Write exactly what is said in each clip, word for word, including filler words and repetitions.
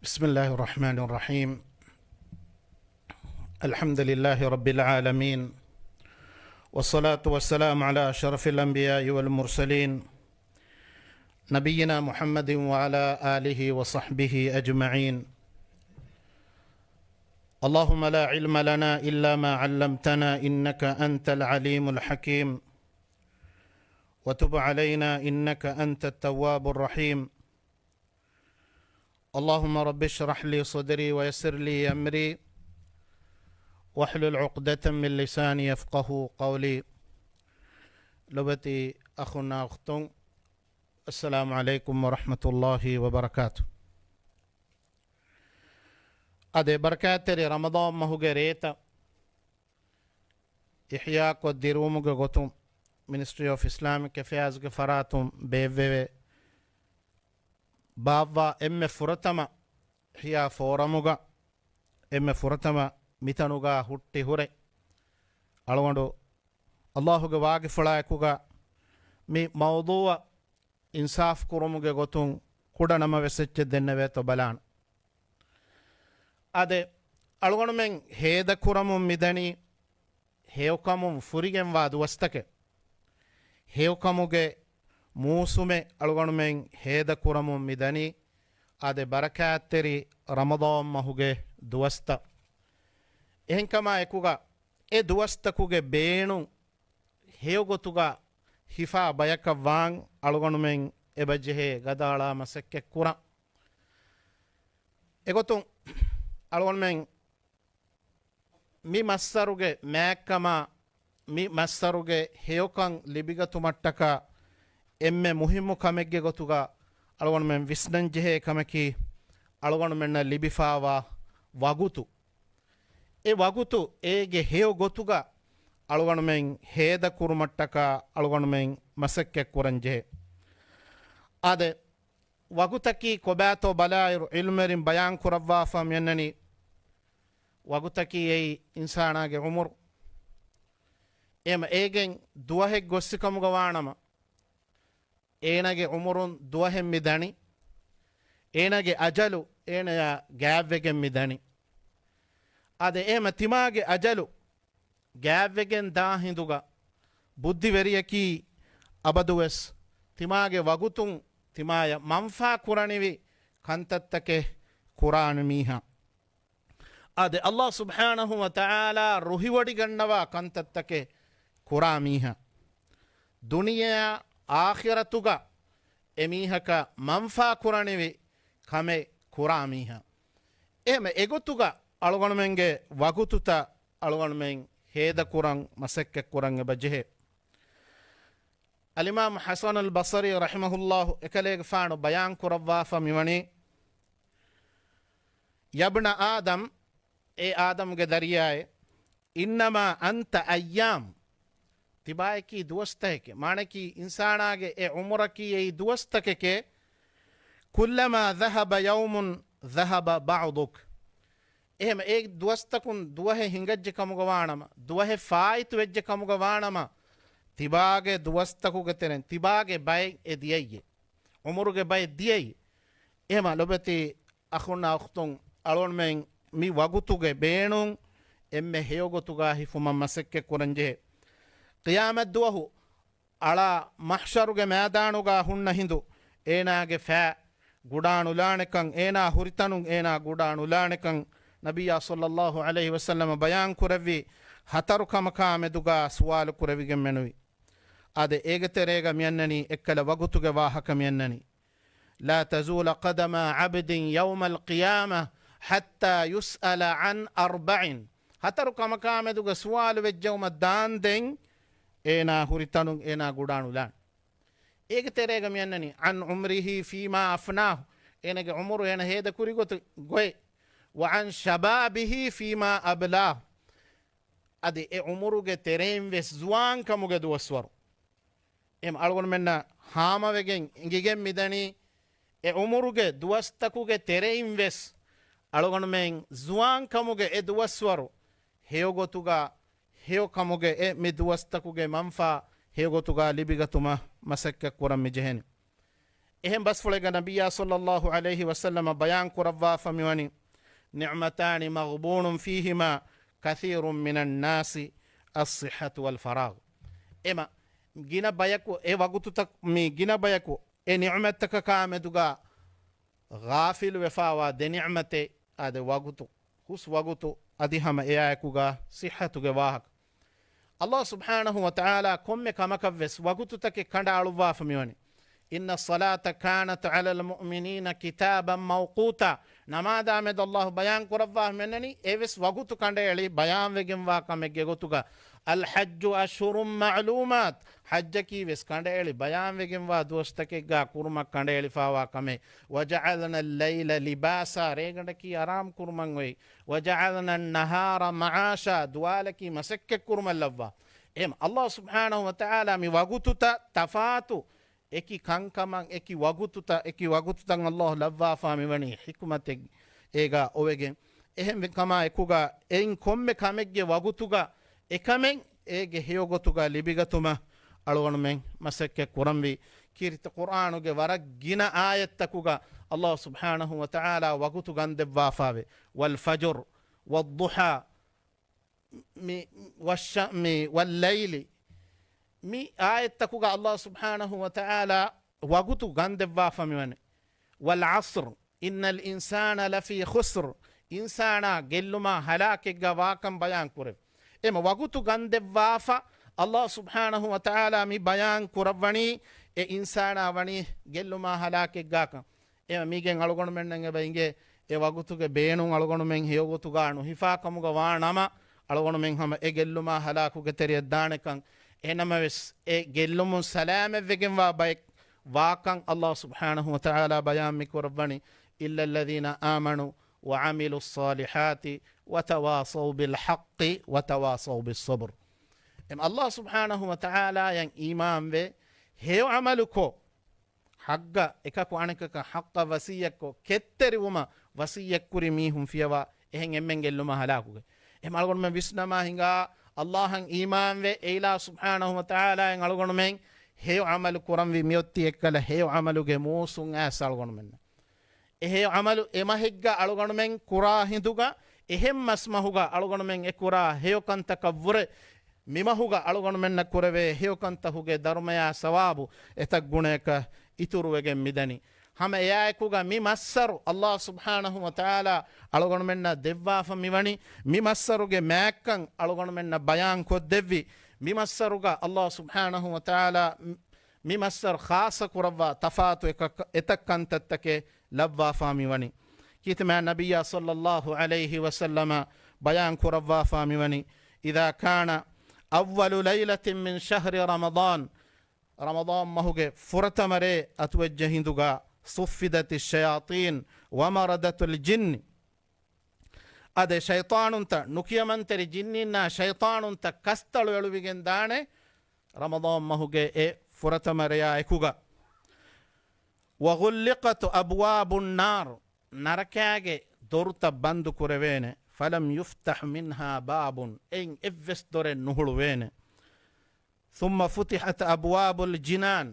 بسم الله الرحمن الرحيم. الحمد لله رب العالمين. والصلاة والسلام على أشرف الأنبياء والمرسلين. نبينا محمد وعلى آله وصحبه أجمعين. اللهم لا علم لنا إلا ما علمتنا إنك أنت العليم الحكيم. وتب علينا إنك أنت التواب الرحيم. اللهم رب اشرح لي صدري ويسر لي أمري واحلل عقدة من لساني يفقهوا قولي. ލޮބުވެތި އަޚުންނާ އުޚްތުން، السلام عليكم ورحمة الله وبركاته. އަދި ބަރަކާތްތެރި ރަމަޟާން މަހުގެ ރޭތައް އިޙްޔާކޮށް ދިރުވުމުގެ ގޮތުން މިނިސްޓްރީ އޮފް އިސްލާމިކް އެފެއާޒްގެ ފަރާތުން ބޭއްވެވޭ. ބާއްވާ އެންމެ ފުރަތަމަ އިޙްޔާ ފޯރަމުގަ އެންމެ ފުރަތަމަ މިތަނުގަ ހުއްޓި ހުރެ އަޅުގަނޑު އައްލާހުގެ ވާގިފުޅާއެކުގަ މި މައުޟޫއަށް އިންސާފް ކުރުމުގެ ގޮތުން ކުޑަ ނަމަވެސް އެއްޗެއް ދެންނެވޭތޯ ބަލާނަ. އާދެ، އަޅުގަނޑުމެން ހޭދަ ކުރަމުން މިދަނީ، ހެޔޮކަމުން ފުރިގެންވާ ދުވަސްތަކެއް. ހެޔޮކަމުގެ މޫސުމެއް އަޅުގަނޑުމެން ހޭދަ ކުރަމުން މިދަނީ، އާދެ، ބަރަކާތްތެރި ރަމަޟާން މަހުގެ ދުވަސްތައް. އެހެންކަމާ އެކުގަ އެ ދުވަސްތަކުގެ ބޭނުން ހެޔޮގޮތުގަ ހިފާ ބަޔަކަށް ވާން އަޅުގަނޑުމެން އެބަޖެހޭ ގަދައަޅާ މަސައްކަތް ކުރަން. އެގޮތުން އަޅުގަނޑުމެން މި މައްސަރުގެ މާތްކަމާ، މި މައްސަރުގެ ހެޔޮކަން ލިބިގަތުމަށްޓަކާ އެންމެ މުހިއްމު ކަމެއްގެ ގޮތުގަ އަޅުގަނޑުމެން ވިސްނަންޖެހޭ ކަމަކީ، އަޅުގަނޑުމެންނަށް ލިބިފާވާ ވަގުތު. އެ ވަގުތު އޭގެ ހެޔޮ ގޮތުގަ އަޅުގަނޑުމެން ހޭދަ ކުރުމަށްޓަކާ އަޅުގަނޑުމެން މަސައްކަތް ކުރަންޖެހޭ. އާދެ، ވަގުތަކީ ކޮބާތޯ ބަލާއިރު، ޢިލްމުވެރިން ބަޔާން ކުރައްވާފަ މިއަންނަނީ، ވަގުތަކީ އެއީ އިންސާނާގެ ޢުމުރު. އެހެމަ އޭގެން ދުވަހެއް ގޮއްސިކަމުގަ ވާނަމަ، އޭނާގެ ޢުމުރުން ދުވަހެއް މި ދަނީ. އޭނާގެ އަޖަލު އޭނަޔާ ގާތްވެގެން މި ދަނީ. އާދެ، އެހެމަ ތިމާގެ އަޖަލު ގާތްވެގެން ދާ ހިނދުގަ ބުއްދިވެރިޔަކީ އަބަދުވެސް ތިމާގެ ވަގުތުން ތިމާޔަށް މަންފާ ކުރަނިވި ކަންތައްތަކެއް ކުރާނެ މީހާ. އާދެ، އައްލާހު ސުބްޙާނަހު ވަ ތަޢާލާ ރުހިވޮޑިގަންނަވާ ކަންތައްތަކެއް ކުރާ މީހާ. ދުނިޔެއާ އާޚިރަތުގަ އެމީހަކަށް މަންފާ ކުރަނިވި ކަމެއް ކުރާ މީހާ. އެހެމަ އެގޮތުގަ އަޅުގަނޑުމެންގެ ވަގުތުތައް އަޅުގަނޑުމެން ހޭދަކުރަން މަސައްކަތްކުރަން އެބަ ޖެހޭ. އަލްއިމާމް ޙަސަނުލް ބަޞަރީ ރަޙިމަހުﷲ އެކަލޭގެފާނު ބަޔާން ކުރައްވާފަ މިވަނީ، يا ابن آدم، އޭ އާދަމްގެ ދަރިޔާއޭ، إنما أنت أيام، ތިބާޔަކީ ދުވަސްތަކެކޭ. މާނައަކީ އިންސާނާގެ އެ ޢުމުރަކީ އެއީ ދުވަސްތަކެކޭ. كلما ذهب يوم ذهب بعضك. އެހެމަ އެ ދުވަސްތަކުން ދުވަހެއް ހިނގައްޖެ ކަމުގަ ވާނަމަ، ދުވަހެއް ފާއިތުވެއްޖެ ކަމުގަ ވާނަމަ، ތިބާގެ ދުވަސްތަކުގެ ތެރެއިން ތިބާގެ ބައެއް އެ ދިޔައީ. ޢުމުރުގެ ބައެއް ދިޔައީ. އެހެމަ ލޮބުވެތި އަޚުންނާ އުޚްތުން، އަޅުގަނޑުމެން މި ވަގުތުގެ ބޭނުން އެންމެ ހެޔޮގޮތުގަ ހިފުމަށް މަސައްކަތް ކުރަންޖެހޭ. ޤިޔާމަތްދުވަހު އަޅާ މަޙްޝަރުގެ މައިދާނުގަ ހުންނަ ހިނދު، އޭނާގެ ފައި ގުޑާނުލާނެކަން، އޭނާ ހުރިތަނުން އޭނާ ގުޑާނުލާނެކަން، ނަބިއްޔާ ޞައްލައްލާހު ޢަލައިހި ވަސައްލަމަ ބަޔާން ކުރެއްވި ހަތަރު ކަމަކާ މެދުގަ ސުވާލު ކުރެވިގެން މެނުވި. އާދެ، އޭގެ ތެރޭގަ މިއަންނަނީ އެއްކަލަ ވަގުތުގެ ވާހަކަ މިއަންނަނީ. لا تزول قدما عبد يوم القيامة حتى يسأل عن أربع. ހަތަރު ކަމަކާ މެދުގަ ސުވާލު ވެއްޖައުމަށް ދާންދެން އޭނާ ހުރިތަނުން އޭނާ ގުޑާނުލާނެ. އޭގެ ތެރޭގަ މިއަންނަނީ، عن عمره فيما أفناه، އޭނަގެ ޢުމުރު އޭނަ ހޭދަ ކުރި ގޮތު، ގޮތް، وعن شبابه فيما أبلاه، އަދި އެ ޢުމުރުގެ ތެރެއިން ވެސް ޒުވާން ކަމުގެ ދުވަސްވަރު. އެހެމަ އަޅުގަނޑުމެންނަށް ހާމަވެގެން އެނގިގެން މިދަނީ، އެ ޢުމުރުގެ ދުވަސްތަކުގެ ތެރެއިން ވެސް އަޅުގަނޑުމެން ޒުވާން ކަމުގެ އެ ދުވަސްވަރު ހެޔޮގޮތުގަ، ހެޔޮ ކަމުގެ އެ މި ދުވަސްތަކުގެ މަންފާ ހެޔޮގޮތުގަ ލިބިގަތުމަށް މަސައްކަތް ކުރަން މި ޖެހެނީ. އެހެން ބަސްފުޅެއްގަ ނަބިއްޔާ ޞައްލައްލާހު ޢަލައިހި ވަސައްލަމަ ބަޔާން ކުރައްވާފަ މިވަނީ، نعمتان مغبون فيهما كثير من الناس، الصحة والفراغ. އެމަ، ގިނަ ބަޔަކު އެ ވަގުތުތައް، މި ގިނަ ބަޔަކު އެ ނިޢުމަތްތަކަކާ މެދުގަ ޣާފިލު ވެފާވާ ދެ ނިޢުމަތެއް، އާދެ، ވަގުތު، ހުސް ވަގުތު، އަދި ހަމަ އެއާއެކުގަ ޞިއްޙަތުގެ ވާހަކަ. އައްލާހު ސުބްޙާނަހު ވަތަޢާލާ ކޮންމެ ކަމަކަށްވެސް ވަގުތުތަކެއް ކަނޑައަޅުއްވާފަ މިވަނީ. إن الصلاة كانت على المؤمنين كتابا موقوتا. ނަމާދާ މެދު އައްލާހު ބަޔާން ކުރައްވާ މެންނަނީ، އެވެސް ވަގުތު ކަނޑައެޅި ބަޔާންވެގެންވާ ކަމެއްގެ ގޮތުގަ. الحج أشهر معلومات. ޙައްޖަކީ ވެސް ކަނޑައެޅި ބަޔާންވެގެންވާ ދުވަސްތަކެއްގާ ކުރުމަށް ކަނޑައެޅިފާވާ ކަމެއް. وجعلنا الليل لباسا. ރޭގަނޑަކީ އަރާމް ކުރުމަށް އޮތް. وجعلنا النهار معاشا. ދުވާލަކީ މަސައްކަތް ކުރުމަށް ލައްވާ. އެހެން އައްލާހު ސުބްޙާނަހު ވަތަޢާލާ މި ވަގުތުތައް ތަފާތު އެކި ކަންކަމަށް އެކި ވަގުތުތައް، އެކި ވަގުތުތައް އައްލާހު ލައްވާފާ މިވަނީ ޙިކުމަތެއް އޭގާ އޮވެގެން. އެހެންވެ ކަމާ އެކުގަ އެއިން ކޮންމެ ކަމެއްގެ ވަގުތުގަ އެކަމެއް އޭގެ ހެޔޮގޮތުގަ ލިބިގަތުމަށް އަޅުގަނޑުމެން މަސައްކަތް ކުރަންވީ. ކީރިތި ޤުރްއާނުގެ ވަރަށް ގިނަ އާޔަތްތަކުގަ އައްލާހު ސުބްޙާނަހު ވަތަޢާލާ ވަގުތު ގަންދެއްވާފާވޭ. والفجر، والضحى، މި، والش-، މި، والليل، މި އާޔަތްތަކުގަ އައްލާހު ސުބްޙާނަހު ވަތަޢާލާ ވަގުތު ގަންދެއްވާފަ މިވަނީ. والعصر، إن الإنسان لفي خسر، އިންސާނާ ގެއްލުމާ ހަލާކެއްގަ ވާކަން ބަޔާން ކުރެވި. އެމަ ވަގުތު ގަންދެއްވާފަ އައްލާހު ސުބްޙާނަހު ވަތަޢާލާ މި ބަޔާން ކުރައްވަނީ އެ އިންސާނާ ވަނީ ގެއްލުމާ ހަލާކެއްގާކަން. އެމަ މީގެން އަޅުގަނޑުމެންނަށް އެބަ އިނގޭ، އެ ވަގުތުގެ ބޭނުން އަޅުގަނޑުމެން ހެޔޮގޮތުގާ ނުހިފާ ކަމުގަ ވާ ނަމަ، އަޅުގަނޑުމެން ހަމަ އެ ގެއްލުމާ ހަލާކުގެ ތެރެއަށް ދާނެކަން. އެހެންނަމަވެސް، އެ ގެއްލުމުން ސަލާމަތްވެގެންވާ ބައެއް ވާކަން އައްލާހު ސުބްޙާނަހު ވަތަޢާލާ ބަޔާން މި ކުރައްވަނީ، إلا الذين آمنوا وعملوا الصالحات وتواصوا بالحق وتواصوا بالصبر. އެމަ އައްލާހު ސުބްޙާނަހު ވަތަޢާލާޔަށް އީމާންވެ، ހެޔޮ ޢަމަލުކޮށް، ޙައްޤަށް އެކަކު އަނެކަކަށް ޙައްޤަށް ވަޞިއްޔަތްކޮށް، ކެތްތެރިވުމަށް ވަޞިއްޔަތްކުރި މީހުން ފިޔަވާ، އެހެން އެންމެން ގެއްލުމަށް ހަލާކުގެ. އެހެން އަޅުގަނޑުމެން ވިސްނަމާ ހިނގާ، އައްލާހަށް އީމާންވެ، އެއިލާހު ސުބްޙާނަހު ވަތަޢާލާއިން އަޅުގަނޑުމެން ހެޔޮ ޢަމަލު ކުރަންވީ މިއޮތީ އެއްކަލަ ހެޔޮ ޢަމަލުގެ މޫސުން އައިސް އަޅުގަނޑުމެންނަށް. އެ ހެޔޮ ޢަމަލު އެ މަހެއްގަ އަޅުގަނޑުމެން ކުރާ ހިނދުގަ، އެހެން މަސްމަހުގަ އަޅުގަނޑުމެން އެ ކުރާ ހެޔޮ ކަންތަކަށްވުރެ، މިމަހުގަ އަޅުގަނޑުމެންނަށް ކުރެވޭ ހެޔޮކަންތަކުގެ ދަރުމަޔާ ސަވާބު އެތައް ގުނަޔަކަށް އިތުރުވެގެން މިދަނީ. ހަމަ އެއާއެކުގަ މި މައްސަރު އައްލާހު ސުބްޙާނަހު ވަތަޢާލާ އަޅުގަނޑުމެންނަށް ދެއްވާފަ މިވަނީ، މި މައްސަރުގެ މާތްކަން އަޅުގަނޑުމެންނަށް ބަޔާން ކޮށްދެއްވި، މި މައްސަރުގަ އައްލާހު ސުބްޙާނަހު ވަތަޢާލާ މި މައްސަރު ޚާއްޞަ ކުރައްވާ ތަފާތު އެކަ-، އެތައް ކަންތައްތަކެއް ލައްވާފާ މިވަނީ. ކީރިތި މާތް ނަބިއްޔާ ޞައްލައްލާހު ޢަލައިހި ވަސައްލަމަ ބަޔާން ކުރައްވާފާ މިވަނީ، إذا كان أول ليلة من شهر رمضان، ރަމަޟާން މަހުގެ ފުރަތަމަ ރޭ އަތުވެއްޖެ ހިނދުގަ، صفدت الشياطين ومردة الجن، އާދެ، ޝައިޠާނުންތައް، ނުކިޔަމަންތެރި ޖިންނީންނާ ޝައިޠާނުންތައް ކަސްތަޅު އެޅުވިގެން ދާނެ، ރަމަޟާން މަހުގެ އެ ފުރަތަމަ ރެޔާ އެކުގަ. وغلقت أبواب النار، ނަރަކާގެ ދޮރުތައް ބަންދު ކުރެވޭނެ. فلم يفتح منها باب، އެއިން އެއްވެސް ދޮރެއް ނުހުޅުވޭނެ. ثم فتحت أبواب الجنان،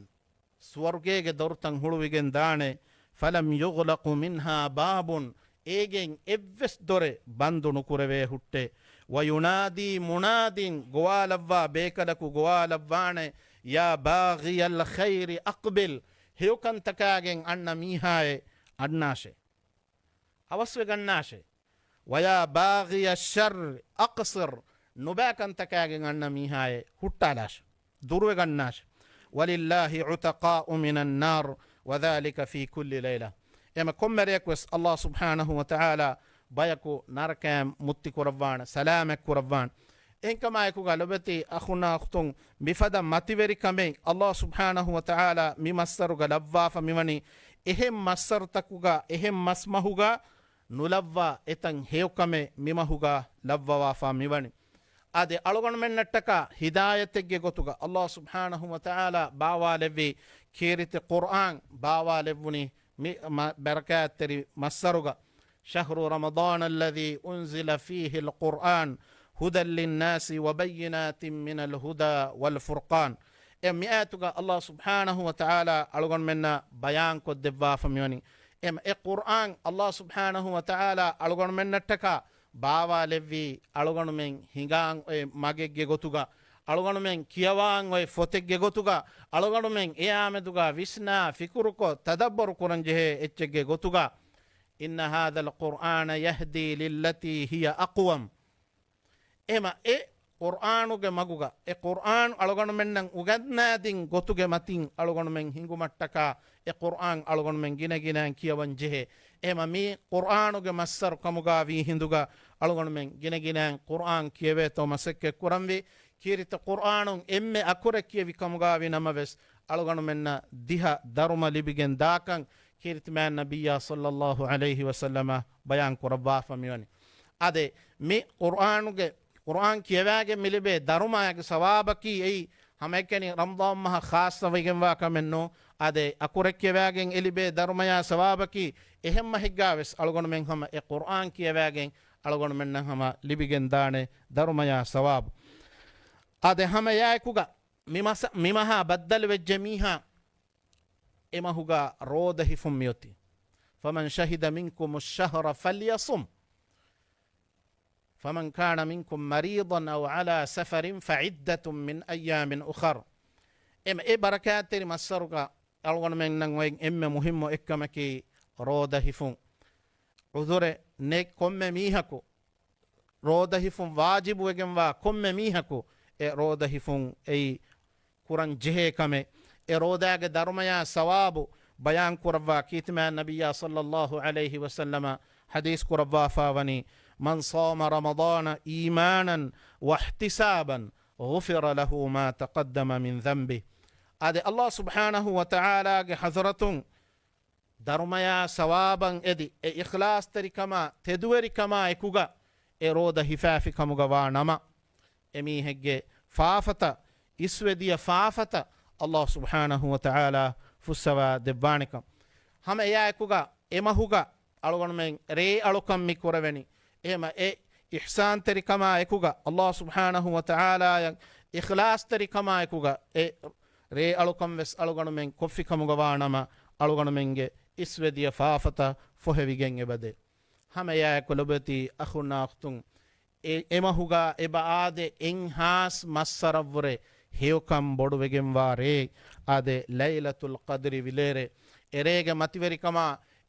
ސުވަރުގޭގެ ދޮރުތައް ހުޅުވިގެން ދާނެ. فلم يغلق منها باب، އޭގެން އެއްވެސް ދޮރެއް ބަންދު ނުކުރެވޭ ހުއްޓެ. وينادي مناد، ގޮވާލައްވާ ބޭކަލަކު ގޮވާލައްވާނެ، يا باغي الخير أقبل، ހެޔޮކަންތަކާގެން އަންނަ މީހާއޭ އަންނާށޭ. އަވަސްވެގަންނާށޭ. ويا باغي الشر أقصر، ނުބައިކަންތަކާގެން އަންނަ މީހާއޭ ހުއްޓާލާށޭ، ދުރުވެގަންނާށޭ. ولله عتقاء من النار وذلك في كل ليلة. އެމަ ކޮންމެ ރެޔަކުވެސް އައްލާހު ސުބްޙާނަހު ވަތަޢާލާ ބަޔަކު ނަރަކައިން މުއްތި ކުރައްވާނެ، ސަލާމަތް ކުރައްވާނެ. އެހެންކަމާއެކުގަ ލޮބެތި އަޚުންނާ އުޚްތުން، މިފަދަ މަތިވެރިކަމެއް އައްލާހު ސުބްޙާނަހު ވަތަޢާލާ މި މައްސަރުގަ ލައްވާފަ މިވަނީ، އެހެން މައްސަރުތަކުގަ، އެހެން މަސްމަހުގަ ނުލައްވާ އެތަން ހެޔޮކަމެއް މިމަހުގަ ލައްވަވާފާ މިވަނީ. އާދެ، އަޅުގަނޑުމެންނަށްޓަކާ ހިދާޔަތެއްގެ ގޮތުގަ އައްލާހު ސުބްޙާނަހު ވަތަޢާލާ ބާވާލެއްވި ކީރިތި ޤުރްއާން ބާވާލެއްވުނީ މި މަ-، ބަރަކާތްތެރި މައްސަރުގަ. شهر رمضان الذي أنزل فيه القرآن هدى للناس وبينات من الهدى والفرقان. އެ މިއާޔަތުގަ ﷲ ސުބްޙާނަހޫ ވަތަޢާލާ އަޅުގަނޑުމެންނަށް ބަޔާންކޮށްދެއްވާފަ މިވަނީ. އެ، އެ ޤުރްއާން ﷲ ސުބްޙާނަހޫ ވަތަޢާލާ އަޅުގަނޑުމެންނަށްޓަކާ ބާވާލެއްވީ، އަޅުގަނޑުމެން ހިނގާން އޮތް މަގެއްގެ ގޮތުގަ، އަޅުގަނޑުމެން ކިޔަވާން އޮތް ފޮތެއްގެ ގޮތުގަ، އަޅުގަނޑުމެން އެއާމެދުގަ ވިސްނާ ފިކުރުކޮށް ތަދައްބަރު ކުރަން ޖެހޭ އެއްޗެއްގެ ގޮތުގަ، إن هذا القرآن يهدي للتي هي أقوم. އެހެމަ އެ ޤުރްއާނުގެ މަގުގަ، އެ ޤުރްއާން އަޅުގަނޑުމެންނަށް އުގަންނާދިން ގޮތުގެ މަތިން އަޅުގަނޑުމެން ހިނގުމަށްޓަކާ، އެ ޤުރްއާން އަޅުގަނޑުމެން ގިނަގިނައިން ކިޔަވަން ޖެހޭ. އެހެމަ މީ ޤުރްއާނުގެ މައްސަރު ކަމުގަ ވީ ހިނދުގަ އަޅުގަނޑުމެން ގިނަގިނައިން ޤުރްއާން ކިޔެވޭތޯ މަސައްކަތް ކުރަންވީ. ކީރިތި ޤުރްއާނުން އެންމެ އަކުރެއް ކިޔެވި ކަމުގަ ވި ނަމަވެސް، އަޅުގަނޑުމެންނަށް ދިހަ ދަރުމަ ލިބިގެން ދާކަން ކީރިތިމާ ނަބިއްޔާ ޞައްލައްލާހު ޢަލައިހި ވަސައްލަމަ ބަޔާން ކުރައްވާފަ މިވަނީ. އާދެ، މި ޤުރްއާނުގެ، ޤުރްއާން ކިޔަވާގެން މި ލިބޭ ދަރުމައިގެ ސަވާބަކީ އެއީ، ހަމައެކަނި ރަމަޟާން މަހަށް ޚާއްޞަވެގެންވާ ކަމެއް ނޫން. އާދެ، އަކުރެއް ކިޔަވާގެން އެ ލިބޭ ދަރުމަޔާ ސަވާބަކީ، އެހެން މަހެއްގާވެސް އަޅުގަނޑުމެން ހަމަ އެ ޤުރްއާން ކިޔަވާގެން އަޅުގަނޑުމެންނަށް ހަމަ ލިބިގެން ދާނެ ދަރުމަޔާ ސަވާބު. އާދެ، ހަމަ އެއާއެކުގަ މި މަސަ-، މި މަހާ ބައްދަލުވެއްޖެ މީހާ އެ މަހުގަ ރޯދަ ހިފުން މިއޮތީ. فمن شهد منكم الشهر فليصمه، فمن كان منكم مريضا أو على سفر فعدة من أيام أخر. އެމަ އެ ބަރަކާތްތެރި މައްސަރުގަ އަޅުގަނޑުމެންނަށް އޮތް އެންމެ މުހިއްމު އެއްކަމަކީ ރޯދަ ހިފުން. ޢުޛުރެއް ނެތް ކޮންމެ މީހަކު ރޯދަ ހިފުން ވާޖިބުވެގެންވާ ކޮންމެ މީހަކު އެ ރޯދަ ހިފުން އެއީ ކުރަން ޖެހޭ ކަމެއް. އެ ރޯދާގެ ދަރުމަޔާ ސަވާބު ބަޔާން ކުރައްވާ ކީރިތިމާ ނަބިއްޔާ ޞައްލައްލާހު ޢަލައިހި ވަސައްލަމަ ޙަދީޘް ކުރައްވާފާ ވަނީ، من صام رمضان إيمانا واحتسابا غفر له ما تقدم من ذنبه. އާދެ، ﷲ ސުބްޙާނަހޫ ވަތަޢާލާގެ ޙަޟްރަތުން ދަރުމަޔާ ސަވާބަށް އެދި، އެ އިޚްލާޞްތެރިކަމާ، ތެދުވެރިކަމާ އެކުގަ އެ ރޯދަ ހިފާފި ކަމުގަ ވާ ނަމަ، އެމީހެއްގެ ފާފަތައް، އިސްވެދިޔަ ފާފަތައް ﷲ ސުބްޙާނަހޫ ވަތަޢާލާ ފުއްސަވާ ދެއްވާނެކަން. ހަމަ އެއާ އެކުގަ އެ މަހުގަ އަޅުގަނޑުމެން ރޭ އަޅުކަން މި ކުރެވެނީ. އެހެމަ އެ އިޙްސާންތެރިކަމާ އެކުގަ، ﷲ ސުބްޙާނަހޫ ވަތަޢާލާއަށް އިޚްލާޞްތެރިކަމާ އެކުގަ އެ ރޭ އަޅުކަން ވެސް އަޅުގަނޑުމެން ކޮށްފި ކަމުގަ ވާ ނަމަ، އަޅުގަނޑުމެންގެ އިސްވެދިޔަ ފާފަތައް ފޮހެވިގެން އެބަދޭ. ހަމަ އެއާއެކު ލޮބުވެތި އަޚުންނާ އުޚްތުން، އެ، އެ މަހުގަ އެބަ އާދެ އެއްހާސް މައްސަރަށްވުރެ ހެޔޮކަން ބޮޑުވެގެންވާ ރޭ އާދެ، ލައިލަތުލް ޤަދްރި ވިލޭރޭ. އެރޭގެ މަތިވެރިކަމާ،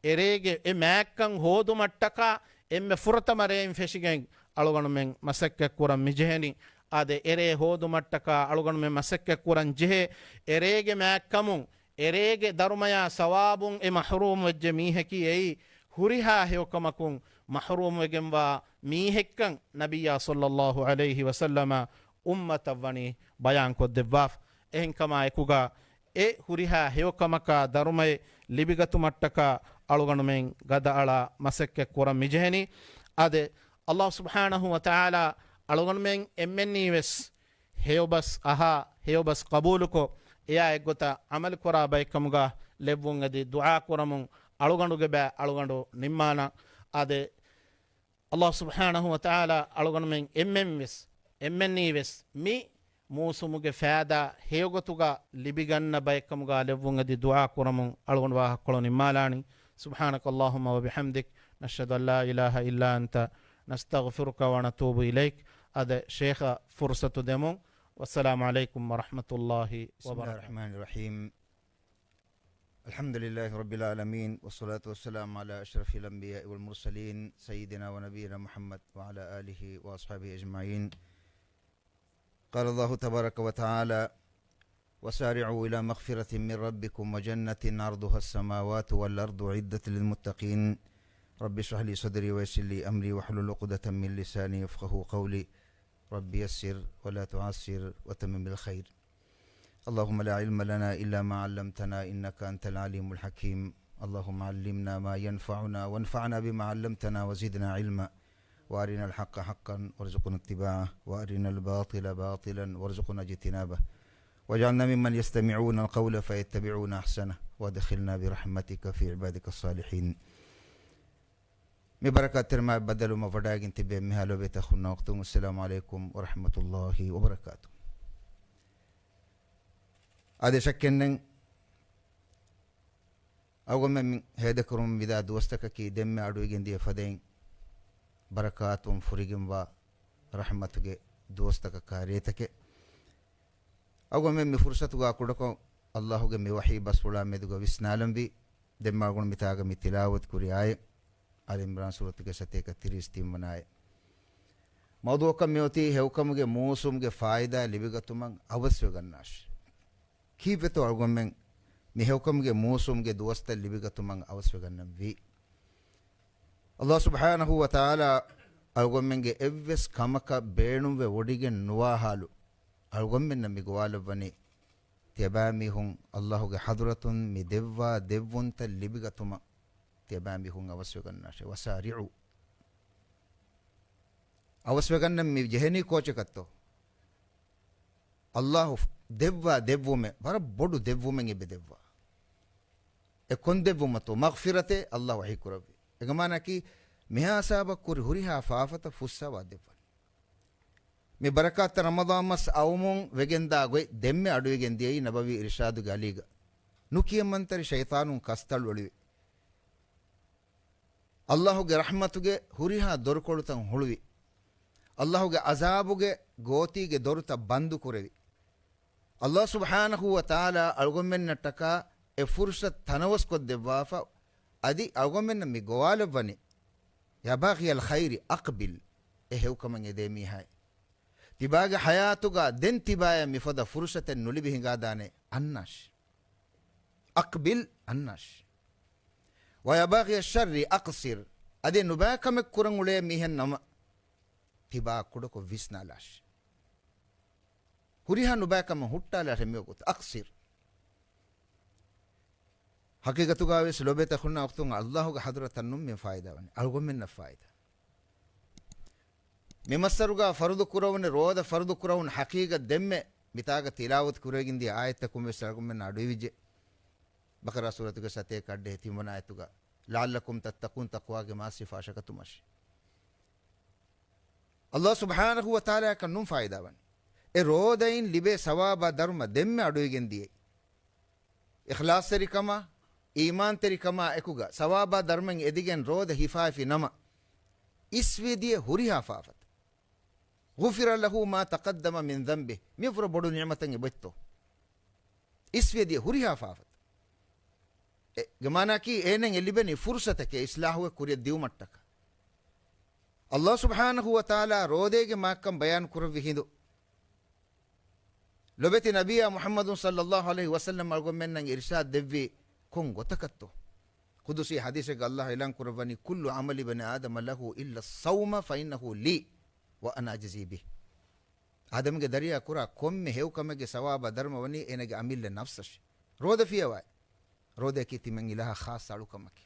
އެރޭގެ އެ މާތްކަން ހޯދުމަށްޓަކާ އެންމެ ފުރަތަމަ ރޭއިން ފެށިގެން އަޅުގަނޑުމެން މަސައްކަތް ކުރަން މިޖެހެނީ. އާދެ، އެރޭ ހޯދުމަށްޓަކާ އަޅުގަނޑުމެން މަސައްކަތް ކުރަން ޖެހޭ، އެރޭގެ މާތްކަމުން، އެރޭގެ ދަރުމަޔާ ސަވާބުން އެ މަޙްރޫމް ވެއްޖެ މީހަކީ އެއީ ހުރިހާ ހެޔޮކަމަކުން މަޙްރޫމް ވެގެންވާ މީހެއްކަން ނަބިއްޔާ ޞައްލައްލާހު ޢަލައިހި ވަސައްލަމަ އުއްމަތަށް ވަނީ ބަޔާންކޮށްދެއްވާފަ. އެހެންކަމާ އެކުގަ އެ ހުރިހާ ހެޔޮކަމަކާ ދަރުމައެއް ލިބިގަތުމަށްޓަކާ އަޅުގަނޑުމެން ގަދައަޅާ މަސައްކަތް ކުރަން މިޖެހެނީ. އާދެ، ﷲ ސުބްޙާނަހޫ ވަތަޢާލާ އަޅުގަނޑުމެން އެންމެންނީވެސް ހެޔޮބަސް އަހާ، ހެޔޮބަސް ޤަބޫލުކޮށް، އެއާ އެއްގޮތަށް ޢަމަލުކުރާ ބައެއްކަމުގަ ލެއްވުން އެދި ދުޢާ ކުރަމުން އަޅުގަނޑުގެ ބައި އަޅުގަނޑު ނިންމާނަން. އާދެ، ﷲ ސުބްޙާނަހޫ ވަތަޢާލާ އަޅުގަނޑުމެން އެންމެންވެސް، އެންމެންނީވެސް މި މޫސުމުގެ ފައިދާ ހެޔޮގޮތުގަ ލިބިގަންނަ ބައެއްކަމުގަ ލެއްވުން އެދި ދުޢާ ކުރަމުން އަޅުގަނޑު ވާހަކަކޮޅު ނިންމާލާނީ. سبحانك اللهم وبحمدك، نشهد أن لا إله إلا أنت، نستغفرك ونتوب إليك. އަދި ޝޭޚަށް ފުރުޞަތު ދެމުން. والسلام عليكم ورحمة الله وبركاته. بسم الله الرحمن الرحيم. الحمد لله رب العالمين، والصلاة والسلام على أشرف الأنبياء والمرسلين، سيدنا ونبينا محمد وعلى آله وأصحابه أجمعين. قال الله تبارك وتعالى: وسارعوا إلى مغفرة من ربكم وجنة عرضها السماوات والأرض أعدت للمتقين. رب اشرح لي صدري ويسر لي أمري واحلل عقدة من لساني يفقهوا قولي. رب يسر ولا تعسر وتمم بالخير. اللهم لا علم لنا إلا ما علمتنا إنك أنت العليم الحكيم. اللهم علمنا ما ينفعنا وانفعنا بما علمتنا وزدنا علما. وأرنا الحق حقا وارزقنا اتباعه، وأرنا الباطل باطلا وارزقنا اجتنابه. واجعلنا ممن يستمعون القول فيتبعون أحسنه، وأدخلنا برحمتك في عبادك الصالحين. މި ބަރަކާތްތެރި މާތް ބައްދަލުވުމަށް ވަޑައިގެން ތިބޭ މިހާ ލޮބުވެތި އަޚުންނާ އުޚްތުން، السلام عليكم ورحمة الله وبركاته. އާދެ، ޝައްކެއްނެތް، އަޅުގަނޑުމެން ހޭދަކުރަމުން ވިދާ ދުވަސްތަކަކީ ދެންމެ އަޑުއިގެން ދިޔަ ފަދައިން ބަރަކާތުން ފުރިގެންވާ ރަޙްމަތުގެ ދުވަސްތަކަކާ ރޭތަކެއް. އަޅުގަނޑުމެން މި ފުރުޞަތުގަ ކުޑަކޮށް އައްލާހުގެ މި ވަޙީ ބަސްފުޅާ މެދުގަ ވިސްނާލަންވީ. ދެންމެ އަޅުގަނޑު މިތާގަ މި ތިލާވަތު ކުރި އާޔަތް، އާލި ޢިމްރާން ސޫރަތުގެ ސަތޭކަ ތިރީސް ތިން ވަނަ އާޔަތް. މައުޟޫޢަކަށް މިއޮތީ ހެޔޮކަމުގެ މޫސުމްގެ ފާއިދާ ލިބިގަތުމަށް އަވަސްވެގަންނާށި. ކީއްވެތޯ އަޅުގަނޑުމެން މި ހެޔޮކަމުގެ މޫސުމްގެ ދުވަސްތައް ލިބިގަތުމަށް އަވަސްވެގަންނަންވީ؟ އައްލާހު ސުބްޙާނަހޫ ވަތަޢާލާ އަޅުގަނޑުމެންގެ އެއްވެސް ކަމަކަށް ބޭނުންވެ ވޮޑިގެން ނުވާ ޙާލު، އަޅުގަނޑުމެންނަށް މި ގޮވާލައްވަނީ، ތިޔަބައިމީހުން އައްލާހުގެ ޙަޟްރަތުން މި ދެއްވާ ދެއްވުންތައް ލިބިގަތުމަށް ތިޔަބައިމީހުން އަވަސްވެގަންނާށޭ. ވަސާރިޢޫ. އަވަސްވެގަންނަން މި ޖެހެނީ ކޯޗަކަށްތޯ؟ އައްލާހު ދެއްވާ ދެއްވުމެއް، ވަރަށް ބޮޑު ދެއްވުމެއް އެބަ ދެއްވާ. އެ ކޮން ދެއްވުމަތޯ؟ މަޣްފިރަތެއް އައްލާހު ވަޙީކުރެއްވި. އޭގެ މާނައަކީ، މިހާ ހިސާބަށް ކުރި ހުރިހާ ފާފަތައް ފުއްސަވާ ދެއްވަން. މި ބަރަކާތްތެރި ރަމަޟާން މަސް އައުމުން ވެގެންދާ ގޮތް ދެންމެ އަޑުއިގެން ދިޔައީ ނަބަވީ އިރުޝާދުގެ އަލީގަ. ނުކިޔަމަންތެރި ޝައިޠާނުން ކަސްތަޅުއެޅުވި. އައްލާހުގެ ރަޙްމަތުގެ ހުރިހާ ދޮރުކޮޅުތައް ހުޅުވި. އައްލާހުގެ ޢަޒާބުގެ ގޯތީގެ ދޮރުތައް ބަންދުކުރެވި. އައްލާހު ސުބްޙާނަހޫ ވަތަޢާލާ އަޅުގަނޑުމެންނަށްޓަކާ އެ ފުރުޞަތު ތަނަވަސްކޮށްދެއްވާފަ، އަދި އަޅުގަނޑުމެންނަށް މި ގޮވާލައްވަނީ، يا باغي الخير أقبل، އެ ހެޔޮކަމަށް އެދޭ މީހާއޭ. ތިބާގެ ޙަޔާތުގަ ދެން ތިބާޔަށް މިފަދަ ފުރުޞަތެއް ނުލިބި ހިނގާދާނެ، އަންނާށި. أقبل، އަންނާށި. ويا باغي الشر أقصر، އަދި ނުބައިކަމެއް ކުރަން އުޅޭ މީހެއް ނަމަ، ތިބާ ކުޑަކޮށް ވިސްނާލާށި. ހުރިހާ ނުބައިކަމެއް ހުއްޓާލާށެ މިވަގުތު. أقصر. ޙަޤީޤަތުގަ ވެސް ލޮބެތި އަޚުންނާ އުޚްތުން، އައްލާހުގެ ޙަޟްރަތަށް ނޫން މި ފާއިދާ ވަނީ. އަޅުގަނޑުމެންނަށް ފާއިދާ. މި މައްސަރުގަ ފަރުޟު ކުރެވުނު ރޯދަ ފަރުޟު ކުރެވުނު ޙަޤީޤަތް ދެންމެ މިތާގަ ތިލާވަތު ކުރެވިގެން ދިޔަ އާޔަތްތަކުން ވެސް އަޅުގަނޑުމެންނަށް އަޑުއިވިއްޖެ. ބަޤަރާ ސޫރަތުގެ ސަތޭކަ އަށްޑިހަ ތިން ވަނަ އާޔަތުގަ، لعلكم تتقون، ތަޤްވާގެ މާތް ސިފަ އަށަކަތުމަށި. އައްލާހު ސުބްޙާނަހޫ ވަތަޢާލާއަކަށް ނޫން ފާއިދާވަނީ. އެ ރޯދައިން ލިބޭ ސަވާބާ ދަރުމަ ދެންމެ އަޑުއިގެން ދިޔައީ. އިޚްލާޞްތެރިކަމާ، އީމާންތެރިކަމާ އެކުގަ ސަވާބާ ދަރުމައިން އެދިގެން ރޯދަ ހިފާފި ނަމަ، އިސްވެދިޔަ ހުރިހާ ފާފަތައް. غفر له ما تقدم من ذنبه. މި ވަރަށް ބޮޑު ނިޢުމަތެއް އެބައޮތްތޯ؟ އިސްވެދިޔަ ހުރިހާ ފާފަތައް. އޭގެ މާނައަކީ އޭނައަށް އެ ލިބެނީ ފުރުޞަތެކޭ އިޞްލާޙުގެ ކުރިއަށް ދިއުމަށްޓަކާ. އައްލާހު ސުބްޙާނަހޫ ވަތަޢާލާ ރޯދައިގެ މާތްކަން ބަޔާން ކުރެއްވި ހިނދު، ލޮބެތި ނަބިއްޔާ މުޙައްމަދު ޞައްލައްލާހު ޢަލައިހި ވަސައްލަމް އަޅުގަނޑުމެންނަށް އިރުޝާދު ދެއްވީ ކޮން ގޮތަކަށްތޯ؟ ޤުދުސީ ޙަދީޘެއްގަ އައްލާހު އިޢުލާން ކުރައްވަނީ، كل عمل ابن آدم له إلا الصوم فإنه لي وأنا أجزي به. އާދަމްގެ ދަރިޔާ ކުރާ ކޮންމެ ހެޔޮކަމެއްގެ ސަވާބާ ދަރުމަ ވަނީ އޭނަގެ އަމިއްލަ ނަފްސަށް. ރޯދަ ފިޔަވައި. ރޯދައަކީ ތިމަން އިލާހަށް ޚާއްޞަ އަޅުކަމަކީ.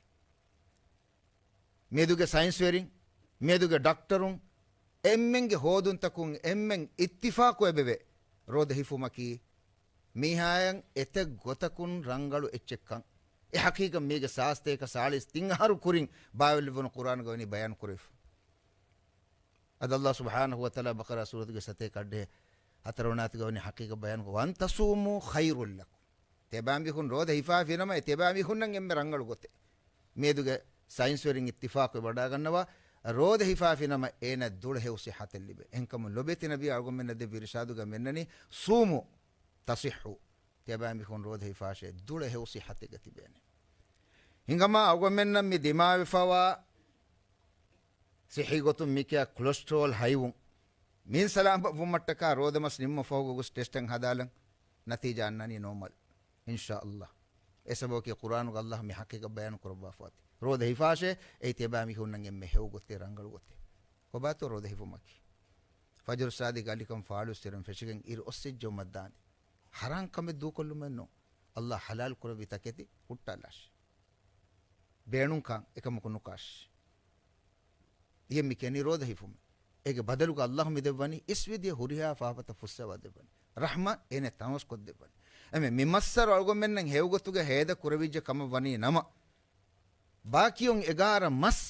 މިއަދުގެ ސައިންސްވެރިން، މިއަދުގެ ޑޮކްޓަރުން، އެންމެންގެ ހޯދުންތަކުން އެންމެން އިއްތިފާޤުވެ އެބަވޭ، ރޯދަ ހިފުމަކީ މީހާޔަށް އެތައް ގޮތަކުން ރަނގަޅު އެއްޗެއްކަން. އެ ޙަޤީޤަތް މީގެ ސާސްތޭކަ ސާޅީސް ތިން އަހަރު ކުރިން ބާވެލިވުނު ޤުރްއާނުގަ ވަނީ ބަޔާން ކުރެވިފަ. އަދި އައްލާހު ސުބްޙާނަހޫ ވަތަޢާލާ ބަޤަރާ ސޫރަތުގެ ސަތޭކަ އައްޑިހަ ހަތަރު ވަނަ އާޔަތުގަ ވަނީ ޙަޤީޤަތް ބަޔާން، وأن تصوموا خير لكم. ތިޔަބައިމީހުން ރޯދަ ހިފާފި ނަމަ، އެ ތިޔަބައިމީހުންނަށް އެންމެ ރަނގަޅު ގޮތެއް. މިއަދުގެ ސައިންސްވެރިން އިއްތިފާޤުވެ ވަޑައިގަންނަވާ، ރޯދަ ހިފާފި ނަމަ އޭނަ ދުޅަހެޔޮ ޞިއްޙަތެއް ލިބޭ. އެހެންކަމުން ލޮބެތި ނަބީ އަޅުގަނޑުމެންނަށް ދެއްވި އިރުޝާދުގަ މިއަންނަނީ، صوموا تصحوا. ތިޔަބައިމީހުން ރޯދަ ހިފާށޭ، ދުޅަހެޔޮ ޞިއްޙަތެއްގަ ތިބޭނެ. ހިނގަމާ އަޅުގަނޑުމެންނަށް މި ދިމާވެފަވާ ޞިއްޙީ ގޮތުން މިކިޔާ ކޮލެސްޓްރޯލް ހައިވުން މިއިން ސަލާމަތްވުމަށްޓަކާ ރޯދަމަސް ނިމުމަށްފަހުގަ ގޮސް ޓެސްޓެއް ހަދާލަން، ނަތީޖާ އަންނަނީ ނޯމަލް. އިންޝާﷲ. އެ ސަބަބަކީ ޤުރްއާނުގަ ﷲ މި ޙަޤީޤަތް ބަޔާން ކުރައްވާފައޮތީ. ރޯދަ ހިފާށޭ، އެއީ ތިޔަބައިމީހުންނަށް އެންމެ ހެޔޮ ގޮތެއް، ރަނގަޅު ގޮތެއް. ކޮބާތޯ ރޯދަ ހިފުމަކީ؟ ފަޖުރު ޞާދިޤް އަލިކަން ފާޅުވެސް އިރުން ފެށިގެން އިރު އޮއްސިއްޖެއްވުމަށްދާނީ. ޙަރާން ކަމެއް ދޫކޮށްލުމެއްނޫން. ﷲ ޙަލާލު ކުރެއްވި ތަކެތި ހުއްޓާލާށި. ބޭނުންކަން އެކަމަކު ނުކާށި. އިއެއް މި ކިޔަނީ ރޯދަ ހިފުމެއް. އޭގެ ބަދަލުގަ ﷲ މި ދެއްވަނީ އިސްވެދިޔަ ހުރިހާ ފާފަތައް ފުއްސަވާ ދެއްވަނީ. ރަޙްމަތް އޭނަ ތަނަވަސްކޮށް ދެއްވަނީ. އެމެ މި މައްސަރު އަޅުގަނޑުމެންނަށް ހެޔޮގޮތުގަ ހޭދަ ކުރެވިއްޖެ ކަމަށް ވަނީ ނަމަ، ބާކީވުން އެގާރަ މަސް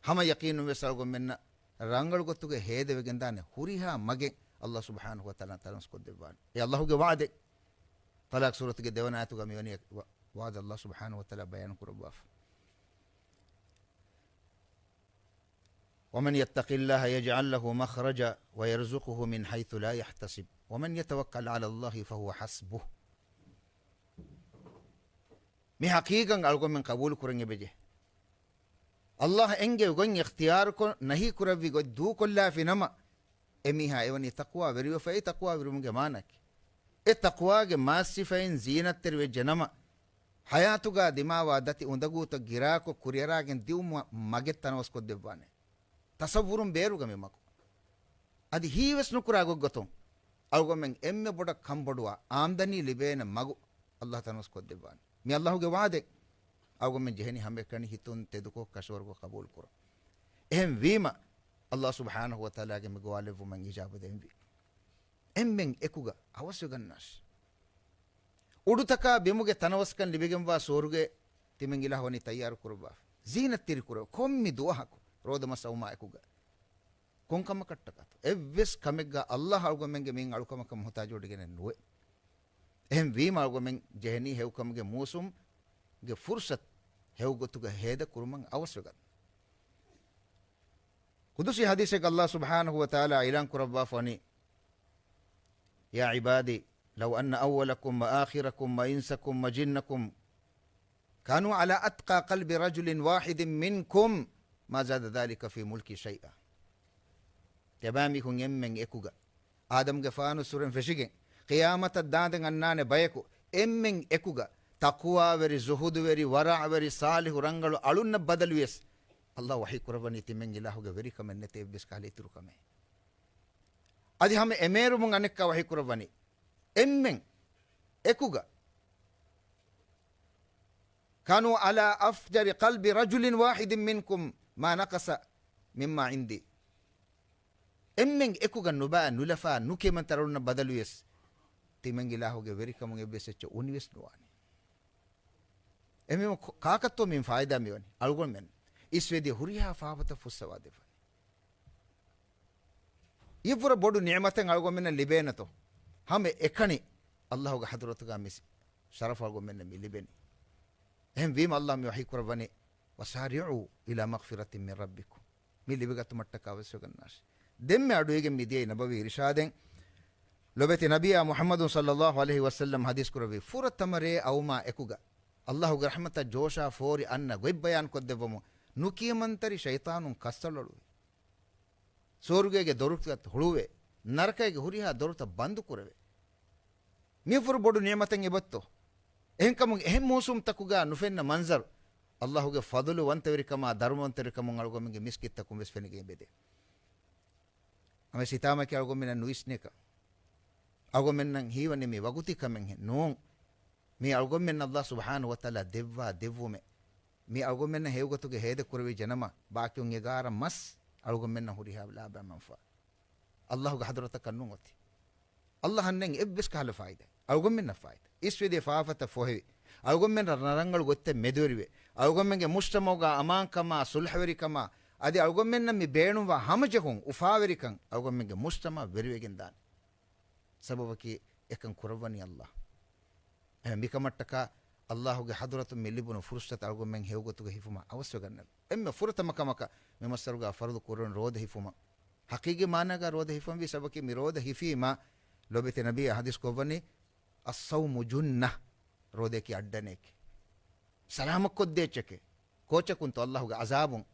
ހަމަ ޔަޤީނުން ވެސް އަޅުގަނޑުމެންނަށް ރަނގަޅު ގޮތުގަ ހޭދަވެގެންދާނެ ހުރިހާ މަގެއް ﷲ ސުބްޙާނަހޫ ވަތަޢާލާ ތަނަވަސްކޮށްދެއްވާނެ. އެ ﷲގެ ވަޢުދެއް. ޠަލާޤް ސޫރަތުގެ ދެވަނަ އާޔަތުގަ މިވަނީ ވަ-، ވާދަ ﷲ ސުބްޙާނަހޫ ވަތަޢާލާ ބަޔާން ކުރައްވާފަ. ومن يتق الله يجعل له مخرجا ويرزقه من حيث لا يحتسب ومن يتوكل على الله فهو حسبه. މި ޙަޤީޤަތް އަޅުގަނޑުމެން ޤަބޫލު ކުރަން އެބަޖެހޭ. ﷲ އެންގެވި ގޮތް އިޚްތިޔާރުކޮށް، ނަހީ ކުރެއްވި ގޮތް ދޫކޮށްލާފި ނަމަ، އެމީހާ އެވަނީ ތަޤްވާވެރިވެފައި. ތަޤްވާވެރިވުމުގެ މާނައަކީ، އެ ތަޤްވާގެ މާތް ސިފައިން ޒީނަތްތެރިވެއްޖެ ނަމަ، ޙަޔާތުގާ ދިމާވާ ދަތި އުނދަގޫތައް ގިރާކޮށް ކުރިއަރާގެން ދިއުމު މަގެއް ތަނަވަސްކޮށްދެއްވާނެ. ތަޞައްވުރުން ބޭރުގަ މި މަގު. އަދި ހީވެސް ނުކުރާ ގޮތްގޮތުން އަޅުގަނޑުމެން އެންމެ ބޮޑަށް ކަންބޮޑުވާ އާމްދަނީ ލިބޭނެ މަގު ﷲ ތަނަވަސްކޮށްދެއްވާނެ. މި ﷲގެ ވަޢުދެއް. އަޅުގަނޑުމެން ޖެހެނީ ހަމައެކަނި ހިތުން ތެދުކޮށް ކަށަވަރުކޮށް ޤަބޫލުކުރަން. އެހެން ވީމަ، ﷲ ސުބްޙާނަހޫ ވަތަޢާލާގެ މި ގޮވާލެއްވުމަށް އިޖާބަ ދޭންވީ. އެންމެން އެކުގަ އަވަސްވެގަންނާށި. އުޑުތަކާ ބިމުގެ ތަނަވަސްކަން ލިބިގެންވާ ސުވަރުގެ ތިމަން އިލާހު ވަނީ ތައްޔާރު ކުރައްވާފަ. ޒީނަތްތެރި ކުރެވޭ ކޮންމެ ދުވަހަކު ރޯދަމަސް އައުމާ އެކުގަ. ކޮން ކަމަކަށްޓަކާތޯ؟ އެއްވެސް ކަމެއްގަ ﷲ އަޅުގަނޑުމެންގެ މިއިން އަޅުކަމަކަށް މުޙްތާޖުވެވޮޑިގެނެއް ނުވޭ. އެހެން ވީމަ އަޅުގަނޑުމެން ޖެހެނީ ހެޔޮކަމުގެ މޫސުމްގެ ފުރުޞަތު ހެޔޮގޮތުގަ ހޭދަ ކުރުމަށް އަވަސްވެގަން. ޤުދުސީ ޙަދީޘެއްގަ ﷲ ސުބްޙާނަހޫ ވަތަޢާލާ އިޢުލާން ކުރައްވާފަ ވަނީ، يا عبادي لو أن أولكم وآخركم وإنسكم وجنكم كانوا على أتقى قلب رجل واحد منكم ما زاد ذلك في ملكي شيئا. ތިޔަބައިމީހުން އެންމެން އެކުގަ، އާދަމްގެފާނުއްސުރެން ފެށިގެން، ޤިޔާމަތަށް ދާންދެން އަންނާނެ ބަޔަކު، އެންމެން އެކުގަ، ތަޤްވާވެރި، ޒުހުދުވެރި، ވަރަޢުވެރި، ޞާލިޙު ރަނގަޅު އަޅުންނަށް ބަދަލުވިޔަސް، ﷲ ވަޙީ ކުރައްވަނީ ތިމަން އިލާހުގެ ވެރިކަމެއް ނެތޭ އެއްވެސް ކަހަލަ އިތުރުކަމެއް. އަދި ހަމަ އެމޭރުމުން އަނެއްކާ ވަޙީ ކުރައްވަނީ، އެންމެން އެކުގަ، كانوا على أفجر قلب رجل واحد منكم ما نقص مما عندي. އެންމެން އެކުގަ ނުބައި ނުލަފާ ނުކިޔަމަންތަރުންނަށް ބަދަލުވިޔަސް، ތިމަން އިލާހުގެ ވެރިކަމުން އެއްވެސް އެއްޗެއް އުނިވެސް ނުވާނެ. އެމީހުން ކޮ-، ކާކަށްތޯ މިއިން ފާއިދާ މިވަނީ؟ އަޅުގަނޑުމެން އިސްވެދިޔަ ހުރިހާ ފާފަތައް ފުއްސަވާ ދެއްވަނީ. އެއްވުރަ ބޮޑު ނިޢުމަތެއް އަޅުގަނޑުމެންނަށް ލިބޭނެތޯ؟ ހަމަ އެކަނި ﷲގެ ޙަޟްރަތުގަ މި ޝަރަފު އަޅުގަނޑުމެންނަށް މި ލިބެނީ. އެހެން ވީމަ ﷲ މި ވަޙީ ކުރައްވަނީ، وسارعوا إلى مغفرة من ربكم. މި ލިބިގަތުމަށްޓަކާ އަވަސްވެގަންނާށި. ދެންމެ އަޑުއިވިގެން މިދިޔައީ ނަބަވީ އިރުޝާދެއް. ލޮބެތި ނަބިއްޔާ މުޙައްމަދު ޞައްލައްލާހު ޢަލައިހި ވަސައްލަމް ޙަދީޘް ކުރެއްވި، ފުރަތަމަ ރޭ އައުމާ އެކުގަ ﷲގެ ރަޙްމަތަށް ޖޯޝާ ފޯރި އަންނަ ގޮތް ބަޔާން ކޮށްދެއްވަމުން، ނުކިޔަމަންތެރި ޝައިޠާނުން ކައްސަޅުއަޅުވި. ސުވަރުގޭގެ ދޮރުތައް ހުޅުވޭ، ނަރަކައިގެ ހުރިހާ ދޮރުތައް ބަންދު ކުރެވޭ. މިފުރު ބޮޑު ނިޢުމަތެއް އެބައްތޯ؟ އެހެންކަމުން އެހެން މޫސުމްތަކުގަ ނުފެންނަ މަންޒަރު، ﷲގެ ފަޟުލުވަންތަވެރިކަމާ ދަރުމަވަންތަވެރިކަމުން އަޅުގަމެންގެ މިސްކިތްތަކުން ވެސް ފެނިގެން އެބަދޭ. އަމެ ސިތާމަކީ އަޅުގަމެންނަށް ނުއިސްނޭކަ. އަޅުގަމެންނަށް ހީވަނީ މި ވަގުތީ ކަމެއްހެން ނޫން. މީ އަޅުގަމެންނަށް ﷲ ސުބްޙާނަހޫ ވަތަޢާލާ ދެއްވާ ދެއްވުމެއް. މީ އަޅުގަމެންނަށް ހެޔޮގޮތުގެ ހޭދަ ކުރެވިއްޖެ ނަމަ، ބާކީ އޮތް އެގާރަ މަސް އަޅުގަމެންނަށް ހުރިހާ ލާބަ މަންފާ ﷲގެ ޙަޟްރަތަކަށް ނޫން އޮތީ. ﷲ އަންނަން އެއްވެސް ކަހަލަ ފާއިދާ. އަޅުގަމެންނަށް ފާއިދާ. އިސްވެދިޔަ ފާފަތައް ފޮހެވި. އަޅުގަމެން ރަ-، ރަނގަޅު ގޮތްތައް މެދުވެރިވެ. އަޅުގަމެންގެ މުޖްތަމަޢުގަ އަމާންކަމާ، ޞުލްޙަވެރިކަމާ، އަދި އަޅުގަމެންނަށް މި ބޭނުންވާ ހަމަޖެހުން، އުފާވެރިކަން އަޅުގަމެންގެ މުޖްތަމަޢަށް ވެރިވެގެން ދާނެ. ސަބަބަކީ އެކަން ކުރައްވަނީ ﷲ. އެހެން މިކަމަށްޓަކާ ﷲގެ ޙަޟްރަތުން މި ލިބުނު ފުރުޞަތު އަޅުގަމެން ހެޔޮގޮތުގަ ހިފުމަށް އަވަސްވެގަންނަވާ. އެންމެ ފުރަތަމަ ކަމަކަށް މި މައްސަރުގަ ފަރުޟު ކުރަން ރޯދަ ހިފުމަށް. ޙަޤީޤީ މާނާގަ ރޯދަ ހިފަންވީ ސަބަބަކީ މި ރޯދަ ހިފީމަ ލޮބެތި ނަބިއްޔާ ޙަދީޘް ކޮށްވަނީ، الصوم جنة، ރޯދައަކީ އައްޑަނެއް. ސަލާމަތްކޮށްދޭ އެއްޗެކޭ. ކޯޗަކުންތޯ؟ ﷲގެ ޢަޒާބުން.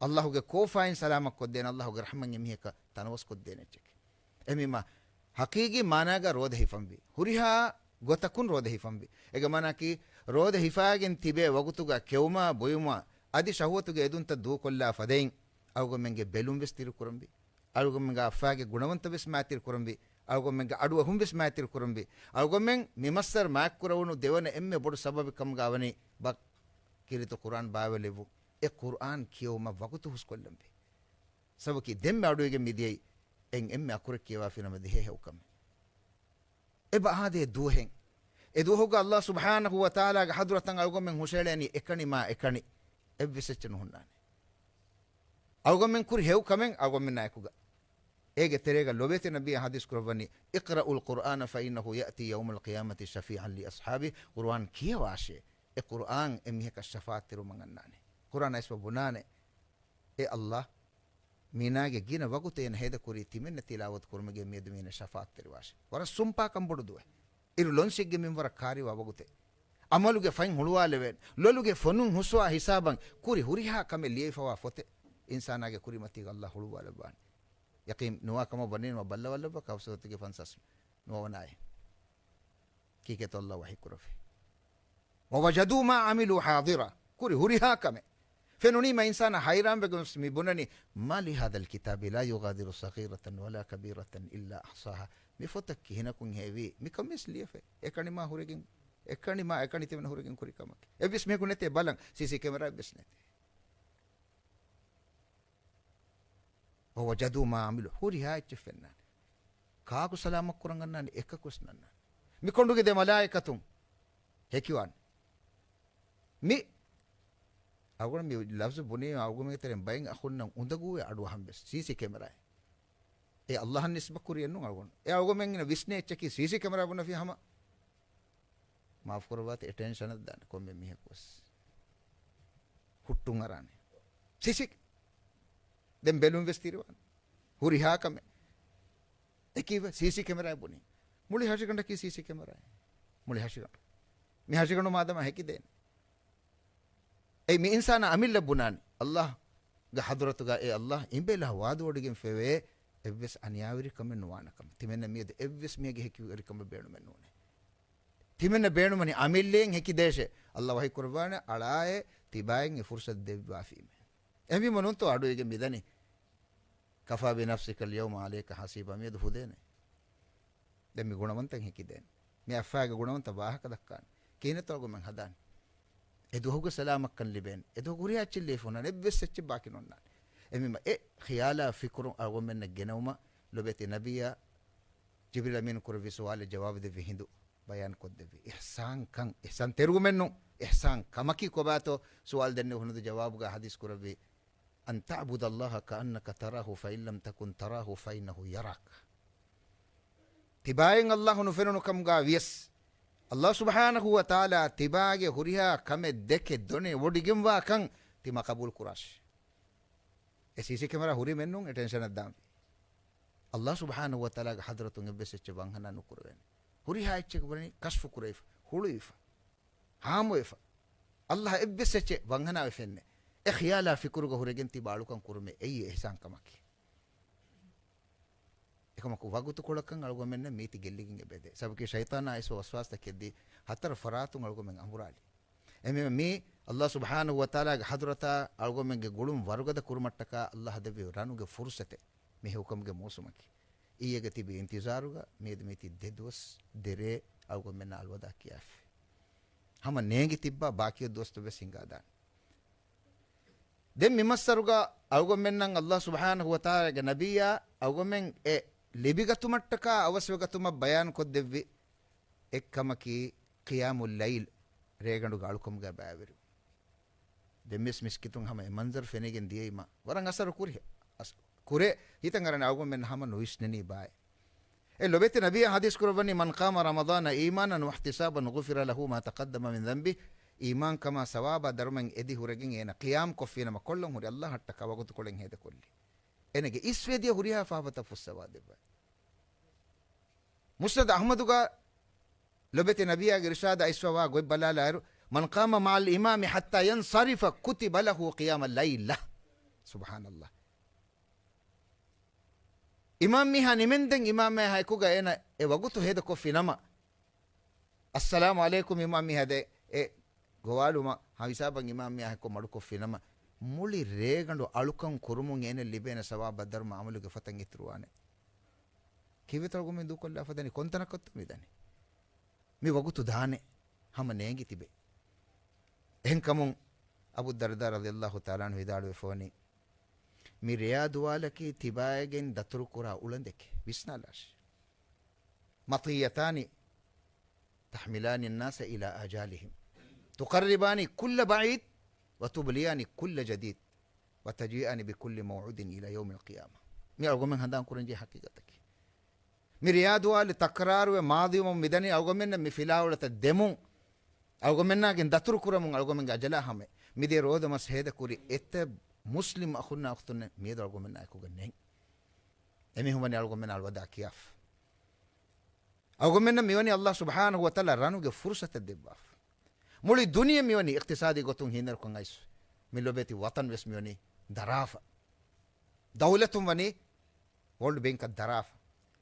ﷲގެ ކޯފާއިން ސަލާމަތްކޮށްދޭނެ، ﷲގެ ރަޙްމަތް އެމީހަކަށް ތަނަވަސްކޮށްދޭނެ އެއްޗެކޭ. އެމީމާ ޙަޤީޤީ މާނާގަ ރޯދަ ހިފަންވީ. ހުރިހާ ގޮތަކުން ރޯދަ ހިފަންވީ. އޭގެ މާނައަކީ، ރޯދަ ހިފާގެން ތިބޭ ވަގުތުގަ ކެއުމާ ބޮއުމާ އަދި ޝަހުވަތުގެ އެދުންތައް ދޫކޮށްލާ ފަދައިން، އަޅުގަމެންގެ ބެލުން ވެސް ތިރިކުރަންވީ. އަޅުގަމެންގެ އައްފާގެ ގުނަވަންތައް ވެސް މާތިރިކުރަންވީ. އަޅުގަމެންގެ އަޑުއަހުން ވެސް މާތިރިކުރަންވީ. އަޅުގަމެން މި މައްސަރު މާތްކުރެވުނު ދެވަނަ އެންމެ ބޮޑު ސަބަބެއް ކަމުގަ ވަނީ ބަ-، ކީރިތި ޤުރްއާން ބާވައިލެއްވުން. އެ ޤުރްއާން ކިޔެވުމަށް ވަގުތު ހުސްކޮށްލަންވީ. ސަބަބަކީ ދެންމެ އަޑުއިވިގެން މިދިޔައީ އެން އެންމެ އަކުރެއް ކިޔަވާފިނަމަ ދިހަ ހެޔޮކަމެއް. އެބަ އާދޭ ދުވަހެއް. އެ ދުވަހުގަ ﷲ ސުބްޙާނަހޫ ވަތަޢާލާގެ ޙަޟްރަތަށް އަޅުގަމެން ހުށައެޅޭނީ އެކަނި މާ އެކަނި. އެއްވެސް އެއްޗެއް ނުހުންނާނެ. އަޅުގަމެން ކުރި ހެޔޮ ކަމެއް އަޅުގަމެންނާ އެކުގަ. އޭގެ ތެރޭގަ ލޮބެތި ނަބިއްޔާ ޙަދީޘް ކުރައްވަނީ، "اقرؤوا القرآن فإنه يأتي يوم القيامة شفيعا لأصحابه." ޤުރުއާން ކިޔަވާށޭ. އެ ޤުރުއާން އެ މީހަކަށް ޝަފާޢަތްތެރިވުމަށް އަންނާނެ. ޤުރުއާން އައިސްފަ ބުނާނެ، "އޭ ﷲ، މީނާގެ ގިނަ ވަގުތެއް އޭނަ ހޭދަކުރީ ތިމެންނަށް ތިލާވަތު ކުރުމުގެ މިއަދު މީނަ ޝަފާޢަތްތެރިވާށޭ." ވަރަށް ސުންޕާކަން ބޮޑު ދުވަހެއް. އިރު ލޮންސިއްގެ މިންވަރަށް ކާރިވާ ވަގުތެއް. އަމަލުގެ ފަތް ހުޅުވާލެވޭނެ. ލޮލުގެ ފޮނުން ހުސްވާ ހިސާބަށް ކުރި ހުރިހާ ކަމެއް ލިޔެފަވާ ފޮތެއް އިންސާނާގެ ކުރިމަތީގަ ﷲ ހުޅުވާލައްވާނެ. ޔަޤީން ނުވާ ކަމަށް ވަނީނަމަ ބައްލަވާލައްވާ ކައުސަރުތަކެއް ފަންސާސް ނުވަވަނާއެއް. ކީކޭތޯ ﷲ ވަޙީ ކުރެއްވި؟ "ووجدوا ما عملوا حاضرا." ކުރި ހުރިހާ ކަމެއް. ފެނުނީމަ އިންސާނާ ޙައިރާންވެގެން މި ބުނަނީ، "ما لهذا الكتاب لا يغادر صغيرة ولا كبيرة إلا أحصاها." މި ފޮތަށް ކިހިނަކުން ހެވީ؟ މިކަން ވެސް ލިޔެފަ. އެކަނި މާ ހުރެގެން، އެކަނި މާ އެކަނި ތިމެން ހުރެގެން ކުރި ކަމަކީ. އެއްވެސް މީހަކު ނެތޭ ބަލަން، ސީސީ ކެމެރާއެއް ވެސް ނެތޭ. "ووجدوا ما عملوا." ހުރިހާ އެއްޗެއް ފެންނާނެ. ކާކު ސަލާމަތް ކުރަން އަންނާނެ؟ އެކަކު ވެސް ނަންނާނެ. މި ކޮނޑުގެ ދެ މަލާއިކަތުން ހެކިވާނެ. މި އަޅުގަނޑު މި ލަފްޒު ބުނީ އަޅުގަނޑުމެންގެ ތެރެއިން ބައެއް އަޚުންނަށް އުނދަގޫވޭ އަޑުއަހަން ވެސް. ސީސީ ކެމެރާއެއް. އެ ﷲ އަށް ނިސްބަތް ކުރިއެއް ނޫން އަޅުގަނޑު. އެ އަޅުގަނޑުމެން ވިސްނޭ އެއްޗަކީ ސީސީ ކެމެރާ ބުނެފި ހަމަ މާފު ކުރައްވާތި، އެޓެންޝަނަށް ދާނެ ކޮންމެ މީހަކު ވެސް. ހުއްޓުން އަރާނެ. ސީސީ. ދެން ބެލުން ވެސް ތިރިވާނެ. ހުރިހާ ކަމެއް. އެކީވެ ސީސީ ކެމެރާ ބުނީ. މުޅި ހަށިގަނޑަކީ ސީސީ ކެމެރާ. މުޅި ހަށިގަނޑު. މި ހަށިގަނޑު މާދަމާ ހެކިދޭނެ. އެ މި އިންސާނާ އަމިއްލަ ބުނާނެ. ﷲ ގެ ޙަޟްރަތުގަ އޭ ﷲ އިނބޭލާ ވާދަ ވޮޑިގެން ފެވޭ އެއްވެސް އަނިޔާވެރިކަމެއް ނުވާނެ ކަމަށް. ތިމެންނަށް މިއަދު އެއްވެސް މީހެއްގެ ހެކިވެރިކަމެއް ބޭނުމެއް ނޫނޭ. ތިމެންނަށް ބޭނުމަނީ އަމިއްލައިން ހެކިދޭށޭ. ﷲ ވަޙީ ކުރައްވާނެ އަޅާއޭ ތިބާއިން އެ ފުރުޞަތު ދެއްވާފީމޭ. އެހެންވީމަ ނޫންތޯ އަޑުއިވިގެން މިދަނީ. "كفى بنفسك اليوم عليك حسيبا." މިއަދު ހުދޭނެ. ދެން މި ގުނަވަންތައް ހެކިދޭނެ. މި އައްފާގެ ގުނަވަންތައް ވާހަކަ ދައްކާނެ. ކިހިނެއްތޯ އަޅުގަނޑުމެން ހަދާނެ؟ އެ ދުވަހުގެ ސަލާމަތްކަން ލިބޭނެ. އެ ދުވަހު ހުރިހާ އެއްޗެއް ލިޔެފަ އޮންނާނެ. އެއްވެސް އެއްޗެއް ބާކީ ނޯންނާނެ. އެހެންވީމަ އެ ޚިޔާލާ ފިކުރު އަޅުގަނޑުމެންނަށް ގެނައުމަށް ލޮބެތި ނަބިއްޔާ ޖިބްރީލް އަމީނު ކުރެއްވި ސުވާލަށް ޖަވާބު ދެއްވި ހިނދު ބަޔާން ކޮށްދެއްވި. އިޙްސާންކަން، އިޙްސާން ތެރުވުމެއް ނޫން. އިޙްސާން ކަމަކީ ކޮބާތޯ ސުވާލު ދެންނެވި ހިނދު ޖަވާބުގަ ޙަދީޘް ކުރެއްވި، "أن تعبد الله كأنك تراه فإن لم تكن تراه فإنه يراك." ތިބާއިން ﷲ ނުފެނުނު ކަމުގަ ވިޔަސް، ﷲ ސުބްޙާނަހޫ ވަތަޢާލާ ތިބާގެ ހުރިހާ ކަމެއް ދެކެ ދޮނެ ވޮޑިގެންވާ ކަން ތިމާ ޤަބޫލު ކުރާށި. އެ ސީސީ ކެމެރާ ހުރީމެއްނޫން އެ ޓެންޝަނަށް ދާންވީ. ﷲ ސުބްޙާނަހޫ ވަތަޢާލާގެ ޙަޟްރަތުން އެއްވެސް އެއްޗެއް ވަންހަނާ ނުކުރެވޭނެ. ހުރިހާ އެއްޗެއް ވަނީ ކަޝްފު ކުރެވިފަ، ހުޅުވިފަ، ހާމުވެފަ. ﷲ އެއްވެސް އެއްޗެއް ވަންހަނާވެފައެއްނެއް. އެ ޚިޔާލާ ފިކުރުގަ ހުރެގެން ތިބާ އަޅުކަން ކުރުމެއް އެއީ އިޙްސާން ކަމަކީ. އެކަމަކު ވަގުތުކޮޅަކަށް އަޅުގަމެންނަށް މީތި ގެއްލިގެން އެބަދޭ. ސަބަބަކީ ޝައިޠާނާ އައިސް ވަސްވާސްތައް ކެއްދީ ހަތަރު ފަރާތުން އަޅުގަމެން އަނބުރާލި. އެމެ މީ ﷲ ސުބްޙާނަހޫ ވަތަޢާލާގެ ޙަޟްރަތާ އަޅުގަމެންގެ ގުޅުން ވަރުގަދަ ކުރުމަށްޓަކާ ﷲ ދެއްވި ރަނުގެ ފުރުޞަތެއް. މި ހެޔޮކަމުގެ މޫސުމަކީ. އިއްޔެގެ ތިބި އިންތިޒާރުގަ މިއަދު މީތި ދެ ދުވަސް ދެ ރޭ އަޅުގަމެންނަށް އަލްވަދާ ކިޔާފި. ހަމަ ނޭނގި ތިއްބާ ބާކީ ދުވަސްތައް ވެސް ހިނގާދާނެ. ދެން މި މައްސަރުގަ އަޅުގަނޑުމެންނަށް ﷲ ސުބްޙާނަހޫ ވަތަޢާލާގެ ނަބިއްޔާ އަޅުގަނޑުމެން އެ ލިބިގަތުމަށްޓަކާ އަވަސްވެގަތުމަށް ބަޔާން ކޮށްދެއްވި އެއްކަމަކީ ޤިޔާމުލް ލައިލް، ރޭގަނޑުގެ އަޅުކަމުގަ ބައިވެރިވުން. ދެން މިސް މިސްކިތުން ހަމަ އެ މަންޒަރު ފެނިގެން ދިޔައީމަ ވަރަށް އަސަރު ކުރި، އަސް-، ކުރޭ ހިތަށް އަރަން އަޅުގަނޑުމެން ހަމަ ނުވިސްނެނީ ބާއޭ. އެ ލޮބެތި ނަބިއްޔާ ޙަދީޘް ކުރައްވަނީ، "من قام رمضان إيمانا واحتسابا غفر له ما تقدم من ذنبه." އީމާންކަމާ ސަވާބާ ދަރުމައިން އެދި ހުރެގެން އޭނަ ޤިޔާމް ކޮށްފިނަމަ ކޮށްލަން ހުރި ﷲ އަށްޓަކާ ވަގުތުކޮޅެއް ހޭދަކޮށްލި. އޭނަގެ އިސްވެދިޔަ ހުރިހާ ފާފަތައް ފުއްސަވާ ދެއްވައި. މުސްނަދު އަޙްމަދުގަ ލޮބެތި ނަބިއްޔާގެ އިރުޝާދު އައިސްފަވާ ގޮތް ބަލާލާއިރު، "من قام مع الإمام حتى ينصرف كتب له قيام الليلة." ސުބްޙާނަﷲ. އިމާމް މީހާ ނިމެންދެން އިމާމާ އެކުގަ އޭނަ އެ ވަގުތު ހޭދަކޮށްފި ނަމަ، އައްސަލާމު ޢަލައިކުމް އިމާމް މީހާ ދޭ އެ ގޮވާލުމަށް ހަމަ ހިސާބަށް އިމާމް މީހާ އެކު މަޑުކޮށްފި ނަމަ، މުޅި ރޭގަނޑު އަޅުކަން ކުރުމުން އޭނަ ލިބޭނެ ސަވާބާ ދަރުމަ ޢަމަލުގެ ފަތަން އިތުރުވާނެ. ކީއްވެތޯ އަޅުގަނޑުމެން ދޫކޮށްލާފަ ދަނީ؟ ކޮންތަނަކަށްތޯ މި ދަނީ؟ މި ވަގުތު ދާނެ ހަމަ ނޭނގި ތިބެ. އެހެންކަމުން އަބޫ ދަރްދާ ރަޟިޔަﷲ ތަޢާލާ ޢަންހު ވިދާޅުވެފަވަނީ، މި ރެޔާ ދުވާލަކީ ތިބާގެން ދަތުރުކުރާ އުޅަނދެކޭ. ވިސްނާލާށި. مطيتان تحملان الناس إلى آجالهم، تقربان كل بعيد، وتبليان كل جديد، وتجيئان بكل موعود إلى يوم القيامة. މި އަޅުގަމެން ހަނދާން ކުރަންޖެހޭ ހަޤީޤަތަކީ. މި ރިޔާދުވާލި ތަކްރާރުވެ މާޟީވަމުން މިދަނީ އަޅުގަމެންނަށް މި ފިލާވަޅުތައް ދެމުން، އަޅުގަމެންނާގެން ދަތުރު ކުރަމުން އަޅުގަމެންގެ އަޖަލާ ހަމައެއް. މިދިޔަ ރޯދަ މަސް ހޭދަކުރި އެތައް މުސްލިމް އަޚުންނާ އުޚްތުންނެއް މިއަދު އަޅުގަމެންނާ އެކުގަ ނެތް. އެމީހުން ވަނީ އަޅުގަމެންނާ އަލްވަދާ ކިޔާފަ. އަޅުގަމެންނަށް މިވަނީ އައްލާހު ސުބްޙާނަހު ވަތަޢާލާ ރަނުގެ ފުރުޞަތެއް ދެއްވާފަ. މުޅި ދުނިޔެ މިވަނީ އިޤްތިޞާދީ ގޮތުން ހީނަރުކަން އައިސް. މި ލޮބޭތި ވަޠަން ވެސް މިވަނީ ދަރާފަ. ދައުލަތުން ވަނީ ވޯލްޑް ބޭންކަށް ދަރާފަ.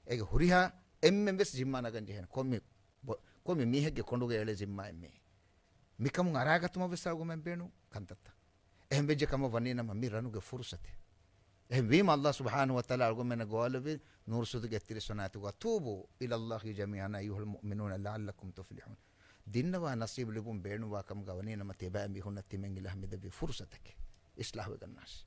އޭގެ ހުރިހާ އެންމެން ވެސް ޒިންމާ ނަގަން ޖެހޭނެ. ކޮންމެ ބޮ-، ކޮންމެ މީހެއްގެ ކޮނޑުގަ އެޅޭ ޒިންމާއެއް މީ. މިކަމުން އަރާގަތުމަށް ވެސް އަޅުގަމެން ބޭނުން ކަންތައްތައް. އެހެން ވެއްޖެ ކަމަށް ވަނީ ނަމަ މި ރަނުގެ ފުރުޞަތެއް. އެހެން ވީމަ އައްލާހު ސުބްޙާނަހު ވަތަޢާލާ އަޅުގަމެންނަށް ގޮވާލެއްވި ނޫރު ސޫރަތުގެ އެއްތިރީސް ވަނަ އާޔަތުގަ، "توبوا إلى الله جميعا أيها المؤمنون لعلكم تفلحون." ދިންނަވާ ނަސީބު ލިބުން ބޭނުންވާ ކަމުގަ ވަނީ ނަމަ ތިބާ މީހުންނަށް ތިމަން އިލާހު މި ދެއްވި ފުރުޞަތަކީ އިޞްލާޙު ވެގަންނާށި.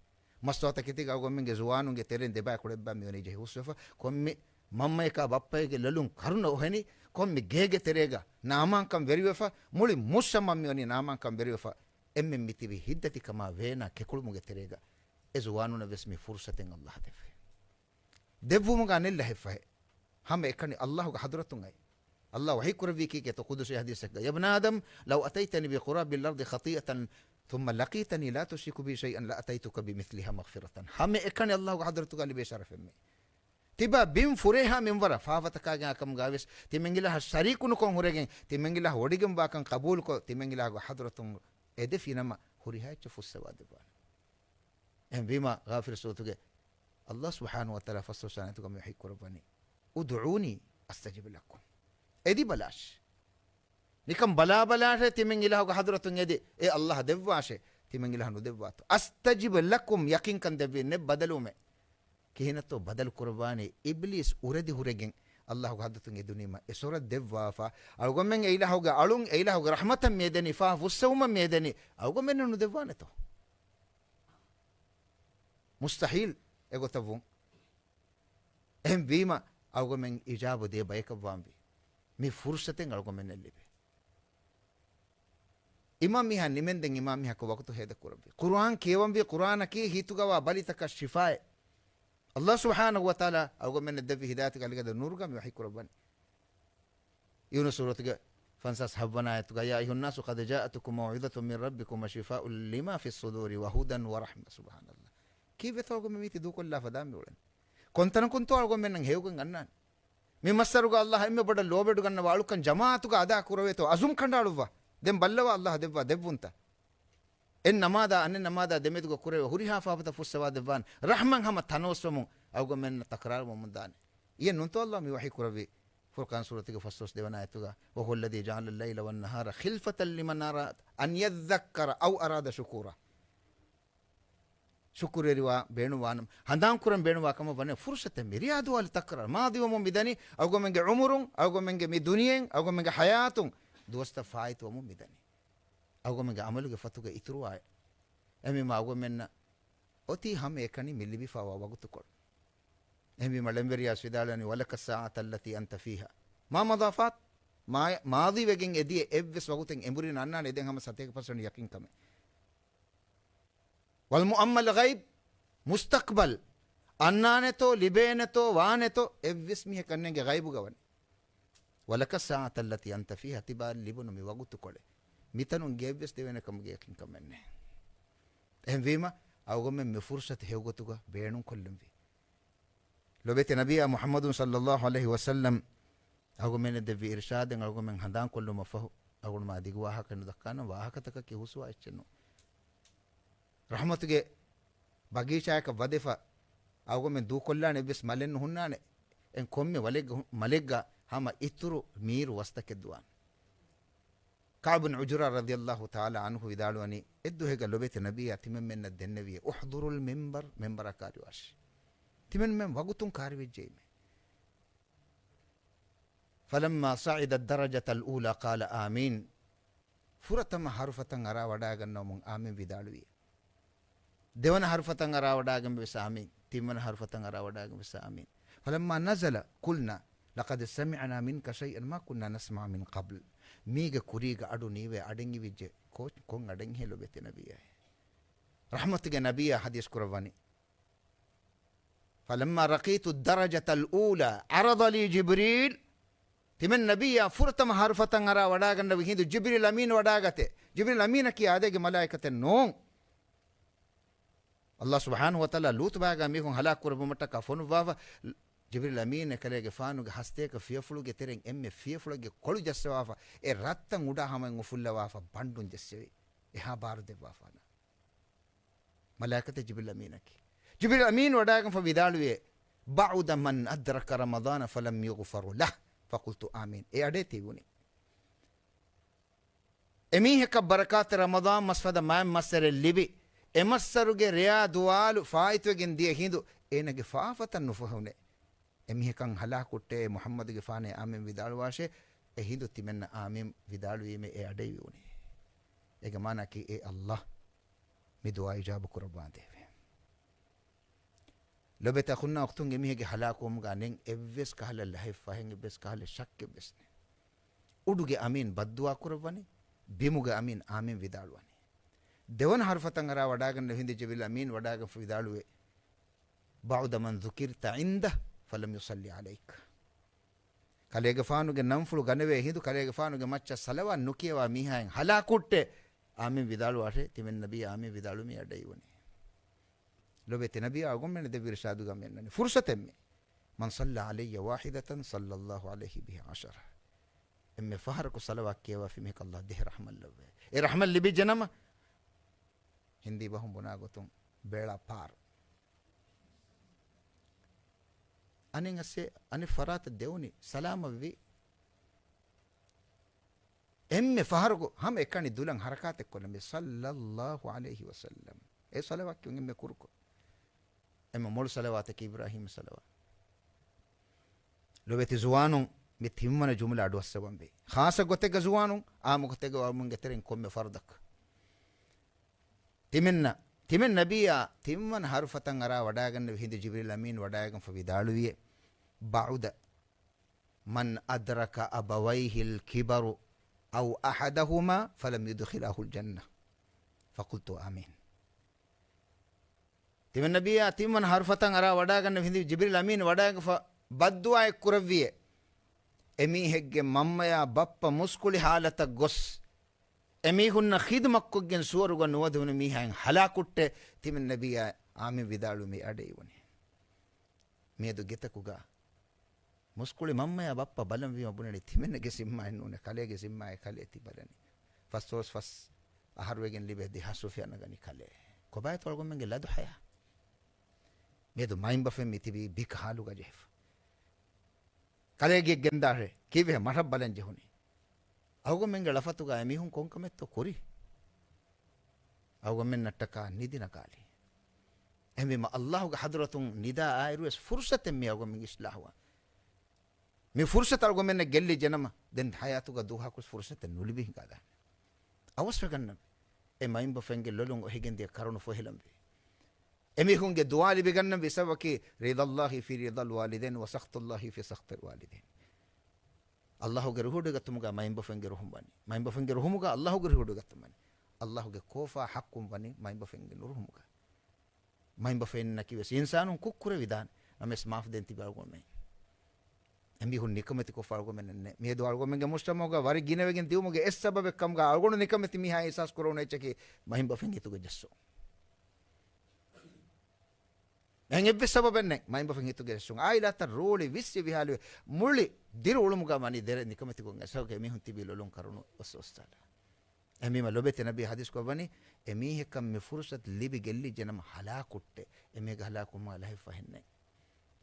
މަސްތުވާތަކެތީގަ އަޅުގަނޑުމެންގެ ޒުވާނުންގެ ތެރެއިން ދެބައި ކުޑައެއްބައި މިވަނީ ޖެހި ހުސްވެފަ، ކޮންމެ މަންމަޔަކާ ބައްޕައެއްގެ ލޮލުން ކަރުނަ އޮހެނި، ކޮންމެ ގޭގެ ތެރޭގަ ނާމާންކަން ވެރިވެފަ، މުޅި މުއްސަމަ މިވަނީ ނާމާންކަން ވެރިވެފަ، އެންމެން މިތިބި ހިތްދަތިކަމާ ވޭނާ ކެކުޅުމުގެ ތެރޭގަ އެ ޒުވާނުންނަށް ވެސް މި ފުރުޞަތެއް އައްލާހު ދެއްވޭ. ދެއްވުމުގަ އަނެއް ލަހެއް ފަހެ، ހަމަ އެކަނި އައްލާހުގެ ޙަޟްރަތުން އައި. އައްލާހު ވަޙީ ކުރެއްވީ ކީކޭތޯ ޤުދުސީ ޙަދީޘެއްގަ، "يا ابن آدم لو أتيتني بقراب الأرض خطيئة ثم لقيتني لا تشرك بي شيئا لأتيتك بمثلها مغفرة." ހަމަ އެކަނި އައްލާހުގެ ޙަޟްރަތުގަ ލިބޭ ޝަރަފެއް މީ. ތިބާ ބިން ފުރޭހާ މިންވަރަށް ފާފަތަކާގެ އާކަމުގަވެސް ތިމަން އިލާހަށް ޝަރީކު ނުކޮށް ހުރެގެން، ތިމަން އިލާހު ވޮޑިގެންވާކަން ޤަބޫލުކޮށް، ތިމަން އިލާހުގެ ޙަޟްރަތުން އެދެފިނަމަ ހުރިހާ އެއްޗެއް ފުއްސަވާ ދެއްވާނެ. އެހެންވީމަ، ޣާފިރު ސޫރަތުގެ އައްލާހު ސުބްޙާނަހު ވަތަޢާލާ ފަސްދޮޅަސް ވަނަ އާޔަތުގަ މި ވަޙީ ކުރައްވަނީ، "ادعوني أستجب لكم." އެދިބަލާށޭ. ނިކަން ބަލާބަލާށޭ ތިމަން އިލާހުގެ ޙަޟްރަތުން އެދި، އޭ އައްލާހު ދެއްވާށޭ، ތިމަން އިލާހު ނުދެއްވާތޯ. "أستجب لكم" ޔަޤީންކަން ދެއްވީ ނެތް ބަދަލުވުމެއް. ކިހިނެއްތޯ ބަދަލު ކުރައްވާނީ؟ އިބްލީސް އުރެދި ހުރެގެން އައްލާހުގެ ޙަޟްރަތުން އެދުނީމަ، އެ ސޮރަށް ދެއްވާފަ، އަޅުގަނޑުމެން އެ އިލާހުގެ އަޅުން އެ އިލާހުގެ ރަޙްމަތަށް މިއެދެނީ، ފާފަ ފުއްސެވުމަށް މިއެދެނީ، އަޅުގަނޑުމެންނަށް ނުދެއްވާނެތޯ؟ މުސްތަޙީލް އެގޮތަށް ވުން. އެހެން ވީމަ، އަޅުގަނޑުމެން އިޖާބަ ދޭ ބަޔަކަށް ވާންވީ. މި ފުރުޞަތެއް އަޅުގަނޑުމެންނަށް ލިބޭ. އިމާމް މީހާ ނިމެންދެން އިމާމް މީހަކު ވަގުތު ހޭދަ ކުރައްވި. ޤުރުއާން ކިޔަވަންވީ، ޤުރުއާނަކީ ހިތުގަވާ ބަލިތަކަށް ޝިފާއެއް. އައްލާހު ސުބްޙާނަހު ވަތަޢާލާ އަޅުގަނޑުމެންނަށް ދެއްވި ހިދާޔަތުގެ އަލިގަދަ ނޫރުގަ މި ވަޙީ ކުރައްވަނީ. ޔޫނުސް ސޫރަތުގެ ފަންސާސް ހައްވަނަ އާޔަތުގަ، "يا أيها الناس قد جاءتكم موعظة من ربكم وشفاء لما في الصدور وهدى ورحمة." ސުބްޙާނަﷲ. ކީއްވެތޯ އަޅުގަނޑުމެން މީތި ދޫކޮށްލާފަ ދާން މިއުޅެނީ؟ ކޮންތަނަކުންތޯ އަޅުގަނޑުމެންނަށް ހެޔޮކަން އަންނާނެ؟ މި މައްސަރުގަ އައްލާހު އެންމެ ބޮޑަށް ލޯބިވެޑި ގަންނަވާ އަޅުކަން ޖަމާޢަތުގަ އަދާ ކުރެވޭތޯ އަޒުމް ކަނޑައަޅުއްވާ. ދެން ބައްލަވާ އައްލާހު ދެއްވާ ދެއްވުންތައް. އެއް ނަމާދާ އަނެއް ނަމާދާ ދެމެދުގަ ކުރެވޭ ހުރިހާ ފާފަތައް ފުއްސަވާ ދެއްވާނެ. ރަޙްމަތް ހަމަ ތަނަވަސްވަމުން އަޅުގަނޑުމެންނަށް ތަކްރާރުވަމުން ދާނެ. އިއެއް ނޫންތޯ އައްލާހު މި ވަޙީ ކުރެއްވީ؟ ފުރުޤާން ސޫރަތުގެ ފަސްދޮޅަސް ދެވަނަ އާޔަތުގަ، "وهو الذي جعل الليل والنهار خلفة لمن أراد أن يذكر أو أراد شكورا." ޝުކުރުވެރިވާ ބޭނުންވާނަމަ، ހަނދާންކުރަން ބޭނުންވާ ކަމަށް ވަނީ ފުރުޞަތެއް މި ރިޔާދުވާލި ތަކްރާރު. މާޟީވަމުން މިދަނީ އަޅުގަނޑުމެންގެ ޢުމުރުން، އަޅުގަނޑުމެންގެ މި ދުނިޔެއިން، އަޅުގަނޑުމެންގެ ޙަޔާތުން ދުވަސްތައް ފާއިތުވަމުން މިދަނީ. އަޅުގަނޑުމެންގެ ޢަމަލުގެ ފަތުގަ އިތުރުވާ. އެހެންވީމަ އަޅުގަނޑުމެންނަށް އޮތީ ހަމައެކަނި މި ލިބިފައިވާ ވަގުތުކޮޅު. އެހެންވީމަ ޅެންވެރިޔާ ވިދާޅުވަނީ، "ولك الساعة التي أنت فيها ما مضى فات." މާ-، މާޟީވެގެން އެދިޔަ އެއްވެސް ވަގުތެއް އެނބުރި ނަންނާނެ ދެން ހަމަ ސަތޭކަ ޕަސެންޓް ޔަޤީންކަމެއް. "والمؤمل غيب." މުސްތަޤްބަލް އަންނާނެތޯ، ލިބޭނެތޯ، ވާނެތޯ، އެއްވެސް މީހަކަށް ނޭނގެ ޣައިބުގަ ވަނީ. "ولك الساعة التي أنت فيها." ތިބާ ލިބުނު މި ވަގުތުކޮޅެއް. މިތަނުން ގެއެއްވެސް ދެވޭނެ ކަމުގެ ޔަޤީންކަމެއް ނެތް. އެހެންވީމަ، އަޅުގަނޑުމެން މި ފުރުޞަތު ހެޔޮގޮތުގަ ބޭނުންކޮށްލަންވީ. ލޮބެތި ނަބިއްޔާ މުޙައްމަދު ޞައްލައްލާހު ޢަލައިހި ވަސައްލަމް އަޅުގަނޑުމެންނަށް ދެއްވި އިރުޝާދެއް އަޅުގަނޑުމެން ހަނދާންކޮށްލުމަށް ފަހު، އަޅުގަނޑުމާ ދިގު ވާހަކަ ނުދައްކާނަން، ވާހަކަތަކަކީ ހުސްވާ އެއްޗެއް ނޫން. ރަޙްމަތުގެ ބަގީޗާއަކަށް ވަދެފަ އަޅުގަނޑުމެން ދޫކޮށްލާނެ އެއްވެސް މަލެއް ނުހުންނާނެ. އެން ކޮންމެ ވަލެއްގަ ހު-، މަލެއްގަ ހަމަ އިތުރު މީރު ވަސްތަކެއް ދުވާނެ. ކަޢުބު ބިން ޢުޖުރާ ރަޟިޔައްލާހު ތަޢާލާ ޢަންހު ވިދާޅުވަނީ، އެއްދުވަހެއްގަ ލޮބެތި ނަބިއްޔާ ތިމަންމެންނަށް ދެންނެވިއޭ، "احضروا المنبر." މިންބަރަށް ކާރިވާށި. ތިމަންމެން ވަގުތުން ކާރިވެއްޖެއީމޭ. "فلما صعد الدرجة الأولى قال آمين." ފުރަތަމަ ހަރުފަތައް އަރާ ވަޑާގަންނަވަމުން އާމިން ވިދާޅުވި. ދެވަނަ ހަރުފަތައް އަރާ ވަޑާގެން ވެސް އާމިން. ތިންވަނަ ހަރުފަތައް އަރާ ވަޑާގެން ވެސް އާމިން. "فلما نزل قلنا لقد سمعنا منك شيئا ما كنا نسمع من قبل." މީގެ ކުރީގަ އަޑު ނީވޭ އަޑެއް އިވިއްޖެ. ކޯ-، ކޮން އަޑެއްހޭ ލޮބެތި ނަބިއްޔާ؟ ރަޙްމަތުގެ ނަބިއްޔާ ޙަދީޘް ކުރައްވަނީ. فلما رقيت الدرجة الأولى عرض لي جبريل. ތިމެން ނަބިއްޔާ ފުރަތަމަ ހަރުފަތަށް އަރާ ވަޑާގަންނަވި ހިނދު ޖިބްރީލް އަމީން ވަޑާގަތޭ. ޖިބްރީލް އަމީނަކީ އާދައިގެ މަލާއިކަތެއް ނޫން. ﷲ ސުބްޙާނަހޫ ވަތަޢާލާ ލޫޠުބާގާ މީހުން ހަލާކު ކުރެއްވުމަށްޓަކާ ފޮނުއްވާފަ، ޖިބްރީލް އަމީން އެކަލޭގެފާނުގެ ހަސްތޭކަ ފިޔަފުޅުގެ ތެރެއިން އެންމެ ފިޔަފުޅެއްގެ ކޮޅު ޖައްސަވާފަ، އެ ރަށްތައް އުޑާ ހަމައިން އުފުއްލަވާފަ ބަނޑުން ޖެއްސެވި. އެހާ ބާރު ދެއްވާފާނަ. މަލާއިކަތެއް ޖިބްރީލް އަމީނަކީ. ޖިބްރީލް އަމީން ވަޑާގެންފަ ވިދާޅުވިއޭ، بعد من أدرك رمضان فلم يغفر له، فقلت آمين. އެ އަޑޭ ތިބުނީ. އެމީހަކަށް ބަރަކާތެއް ރަމަޟާން މަސްފަދަ މާތް މައްސަރެއް ލިބި، އެ މައްސަރުގެ ރެޔާ ދުވާލު ފާއިތުވެގެން ދިޔަ ހިނދު އޭނަގެ ފާފަތައް ނުފޮހެވުނޭ. އެމީހަކަށް ހަލާކު ހުއްޓޭ، މުޙައްމަދުގެފާނޭ އާމިން ވިދާޅުވާށޭ. އެ ހިނދު ތިމެންނަށް އާމިން ވިދާޅުވީމޭ އެ އަޑެއް ވިއުނީ. އޭގެ މާނައަކީ އޭ ﷲ މި ދުޢާ އިޖާބަ ކުރައްވާނދޭވެ. ލޮބެތި އަޚުންނާ އުޚްތުން، އެމީހެއްގެ ހަލާކުވުމުގާ ނެތް އެއްވެސް ކަހަލަ ލަހެއް ފަހެއް އެއްވެސް ކަހަލަ ޝައްކެއްވެސް ނެތް. އުޑުގެ އަމީން ބައްދުޢާ ކުރައްވަނީ، ބިމުގެ އަމީން އާމިން ވިދާޅުވަނީ. ދެވަނަ ހަރުފަތަށް އަރާ ވަޑާގަންނަ ހިނދު ޖިބްރީލް އަމީން ވަޑާގަންފަ ވިދާޅުވޭ، بعد من ذكرت عنده فلم يصل عليك. ކަލޭގެފާނުގެ ނަންފުޅު ގަނެވޭ ހިނދު ކަލޭގެފާނުގެ މައްޗަށް ޞަލަވާތް ނުކިޔަވާ މީހާއެއް ހަލާކު ހުއްޓޭ، އާމިން ވިދާޅުވާށޭ. ތިމެން ނަބިއްޔާ އާމިން ވިދާޅުވީމޭ އަޑެއް ވިއުނީ. ލޮބެތި ނަބިއްޔާ އަޅުގަނޑުމެންނަށް ދެއްވި އިރުޝާދުގަ މިއަންނަނީ ފުރުޞަތެއް މި. من صلى علي واحدة صلى الله عليه بها عشرا. އެންމެ ފަހަރަކު ޞަލަވާތް ކިޔަވާފި މީހަކަށް ﷲ ދެހެއް ރަޙްމަތް ލައްވައޭ. އެ ރަޙްމަތް ލިބިއްޖެނަމަ، ހިންދީ ބަހުން ބުނާ ގޮތުން ބެޅަ ޕާރު. އަނެއް އަސް އަނެއް ފަރާތަށް ދެވުނީ ސަލާމަތްވީ. އެންމެ ފަހަރަކު ހަމަ އެކަނި ދުލަން ހަރަކާތެއް ކޮށްލަން ބޭ، ޞައްލައްލާހު ޢަލައިހި ވަސައްލަމް. އެ ޞަލަވާތް ކިޔުން އެންމެ ކުރުކޮށް. އެންމެ މޮޅު ޞަލަވާތަކީ އިބްރާހީމް ޞަލަވާތް. ލޮބެތި ޒުވާނުން، މި ތިންވަނަ ޖުމްލަ އަޑުއައްސަވަން ވޭ. ޚާއްޞަ ގޮތެއްގަ ޒުވާނުން، ޢާއްމު ގޮތެއްގަ އަޅުގަނޑުމެންގެ ތެރެއިން ކޮންމެ ފަރުދަކު. ތިމެންނަ، ތިމެން ނަބިއްޔާ ތިންވަނަ ހަރުފަތަށް އަރާ ވަޑާގަންނެވި ހިނދު ޖިބްރީލް އަމީން ވަޑާގެންފަ ވިދާޅުވިއޭ، بعد من أدرك أبويه الكبر أو أحدهما فلم يدخلاه الجنة. فقلت آمين. ތިމެން ނަބިއްޔާ ތިންވަނަ ހަރުފަތަށް އަރާ ވަޑާގަންނެވި ހިނދު ޖިބްރީލް އަމީން ވަޑާގެންފަ ބައްދުޢާއެއް ކުރެއްވިއޭ، އެމީހެއްގެ މަންމަޔާ ބައްޕަ މުސްކުޅި ޙާލަތަށް ގޮސް، އެމީހުންނަށް ޚިދުމަތްކޮށްގެން ސުވަރުގަ ނުވަދެވުނު މީހާއިން ހަލާކު ހުއްޓޭ، ތިމެން ނަބިއްޔާ އާމިން ވިދާޅުވީމޭ އަޑެއް ވިއުނީ. މިއަދު ގެތަކުގަ މުސްކުޅި މަންމަޔާ ބައްޕަ ބަލަން ވީމަ ބުނަނީ ތިމެންނަގެ ޒިންމާއެއް ނޫނޭ، ކަލޭގެ ޒިންމާއެއް ކަލޭ ތި ބަލަނީ. ފަސް ސޯސް ފަސް އަހަރުވެގެން ލިބޭ ދެހާސް ރުފިޔާ ނަގަނީ ކަލޭ. ކޮބާތޯ އަޅުގަނޑުމެންގެ ލަދު ހަޔާ؟ މިއަދު މައިންބަފައިން މި ތިބީ ބިކަހާލުގަ ޖެހިފަ. ކަލޭގެ ގެންދާށޭ، ކީއްވެ މަށަށް ބަލަން ޖެހުނީ؟ އަޅުގަނޑުމެންގެ ޅަފަތުގަ އެމީހުން ކޮންކަމެއްތޯ ކުރީ؟ އަޅުގަނޑުމެންނަށްޓަކާ ނިދި ނަގާލީ. އެހެންވީމަ، ﷲގެ ޙަޟްރަތުން ނިދާ އާއިރުވެސް ފުރުޞަތެއް މި އަޅުގަނޑުމެން އިޞްލާޙުވާން. މި ފުރުޞަތު އަޅުގަނޑުމެންނަށް ގެއްލިއްޖެނަމަ، ދެން ޙަޔާތުގަ ދުވަހަކުވެސް ފުރުޞަތެއް ނުލިބި ހިނގާދާނެ. އަވަސްވެގަންނަން. އެ މައިންބަފައިންގެ ލޮލުން އޮހިގެންދިޔަ ކަރުނު ފޮހެލަންވީ. އެމީހުންގެ ދުޢާ ލިބިގަންނަން ވީ ސަބަބަކީ، رضا الله في رضا الوالدين وسخط الله في سخط الوالدين. ﷲގެ ރުހުޑުގަތުމުގަ މައިންބަފައިންގެ ރުހުމް ވަނީ. މައިންބަފައިންގެ ރުހުމުގަ ﷲގެ ރުހުޑުގަތުމް ވަނީ. ﷲގެ ކޯފާ ޙައްޤުން ވަނީ މައިންބަފައިންގެ ނުރުހުމުގަ. މައިންބަފައިންނަކީވެސް އިންސާނުން ކުށްކުރެވިދާނެ. ނަމަވެސް މާފު ދޭން ތިބި އަޅުގަނޑުމެން. އެމީހުން ނިކަމެތިކޮށްފަ އަޅުގަނޑުމެންނެއް ނެތް. މިއަދު އަޅުގަނޑުމެންގެ މުޖްތަމަޢުގަ ވަރި ގިނަވެގެން ދިއުމުގެ އެއް ސަބަބެއް ކަމުގަ އަޅުގަނޑު ނިކަމެތި މީހާ އިޙްސާސް ކުރެވުނު އެއްޗަކީ މައިންބަފައިން ހިތުގަ ޖެއްސުން. އެހެން އެއްވެސް ސަބަބެއް ނެތް. މައިންބަފައިން ހިތުގަ ޖެއްސުން. އާއިލާތައް ރޯޅި ވިއްސި ވިހާލުވެ މުޅި ދިރިއުޅުމުގަ ވަނީ ދެރަ ނިކަމެތިކޮށް އެސަބަބު އެމީހުން ތިބީ ލޮލުން ކަރުނު އޮއްސަ އޮއްސާލާ. އެހެންވީމަ ލޮބެތި ނަބީ ޙަދީޘް ކޮށްވަނީ، އެމީހަކަށް މި ފުރުޞަތު ލިބި ގެއްލިއްޖެނަމަ ހަލާކު ހުއްޓޭ. އެމީހެއްގެ ހަލާކުވުމާ ލަހެއް ފަހެއް ނެތް.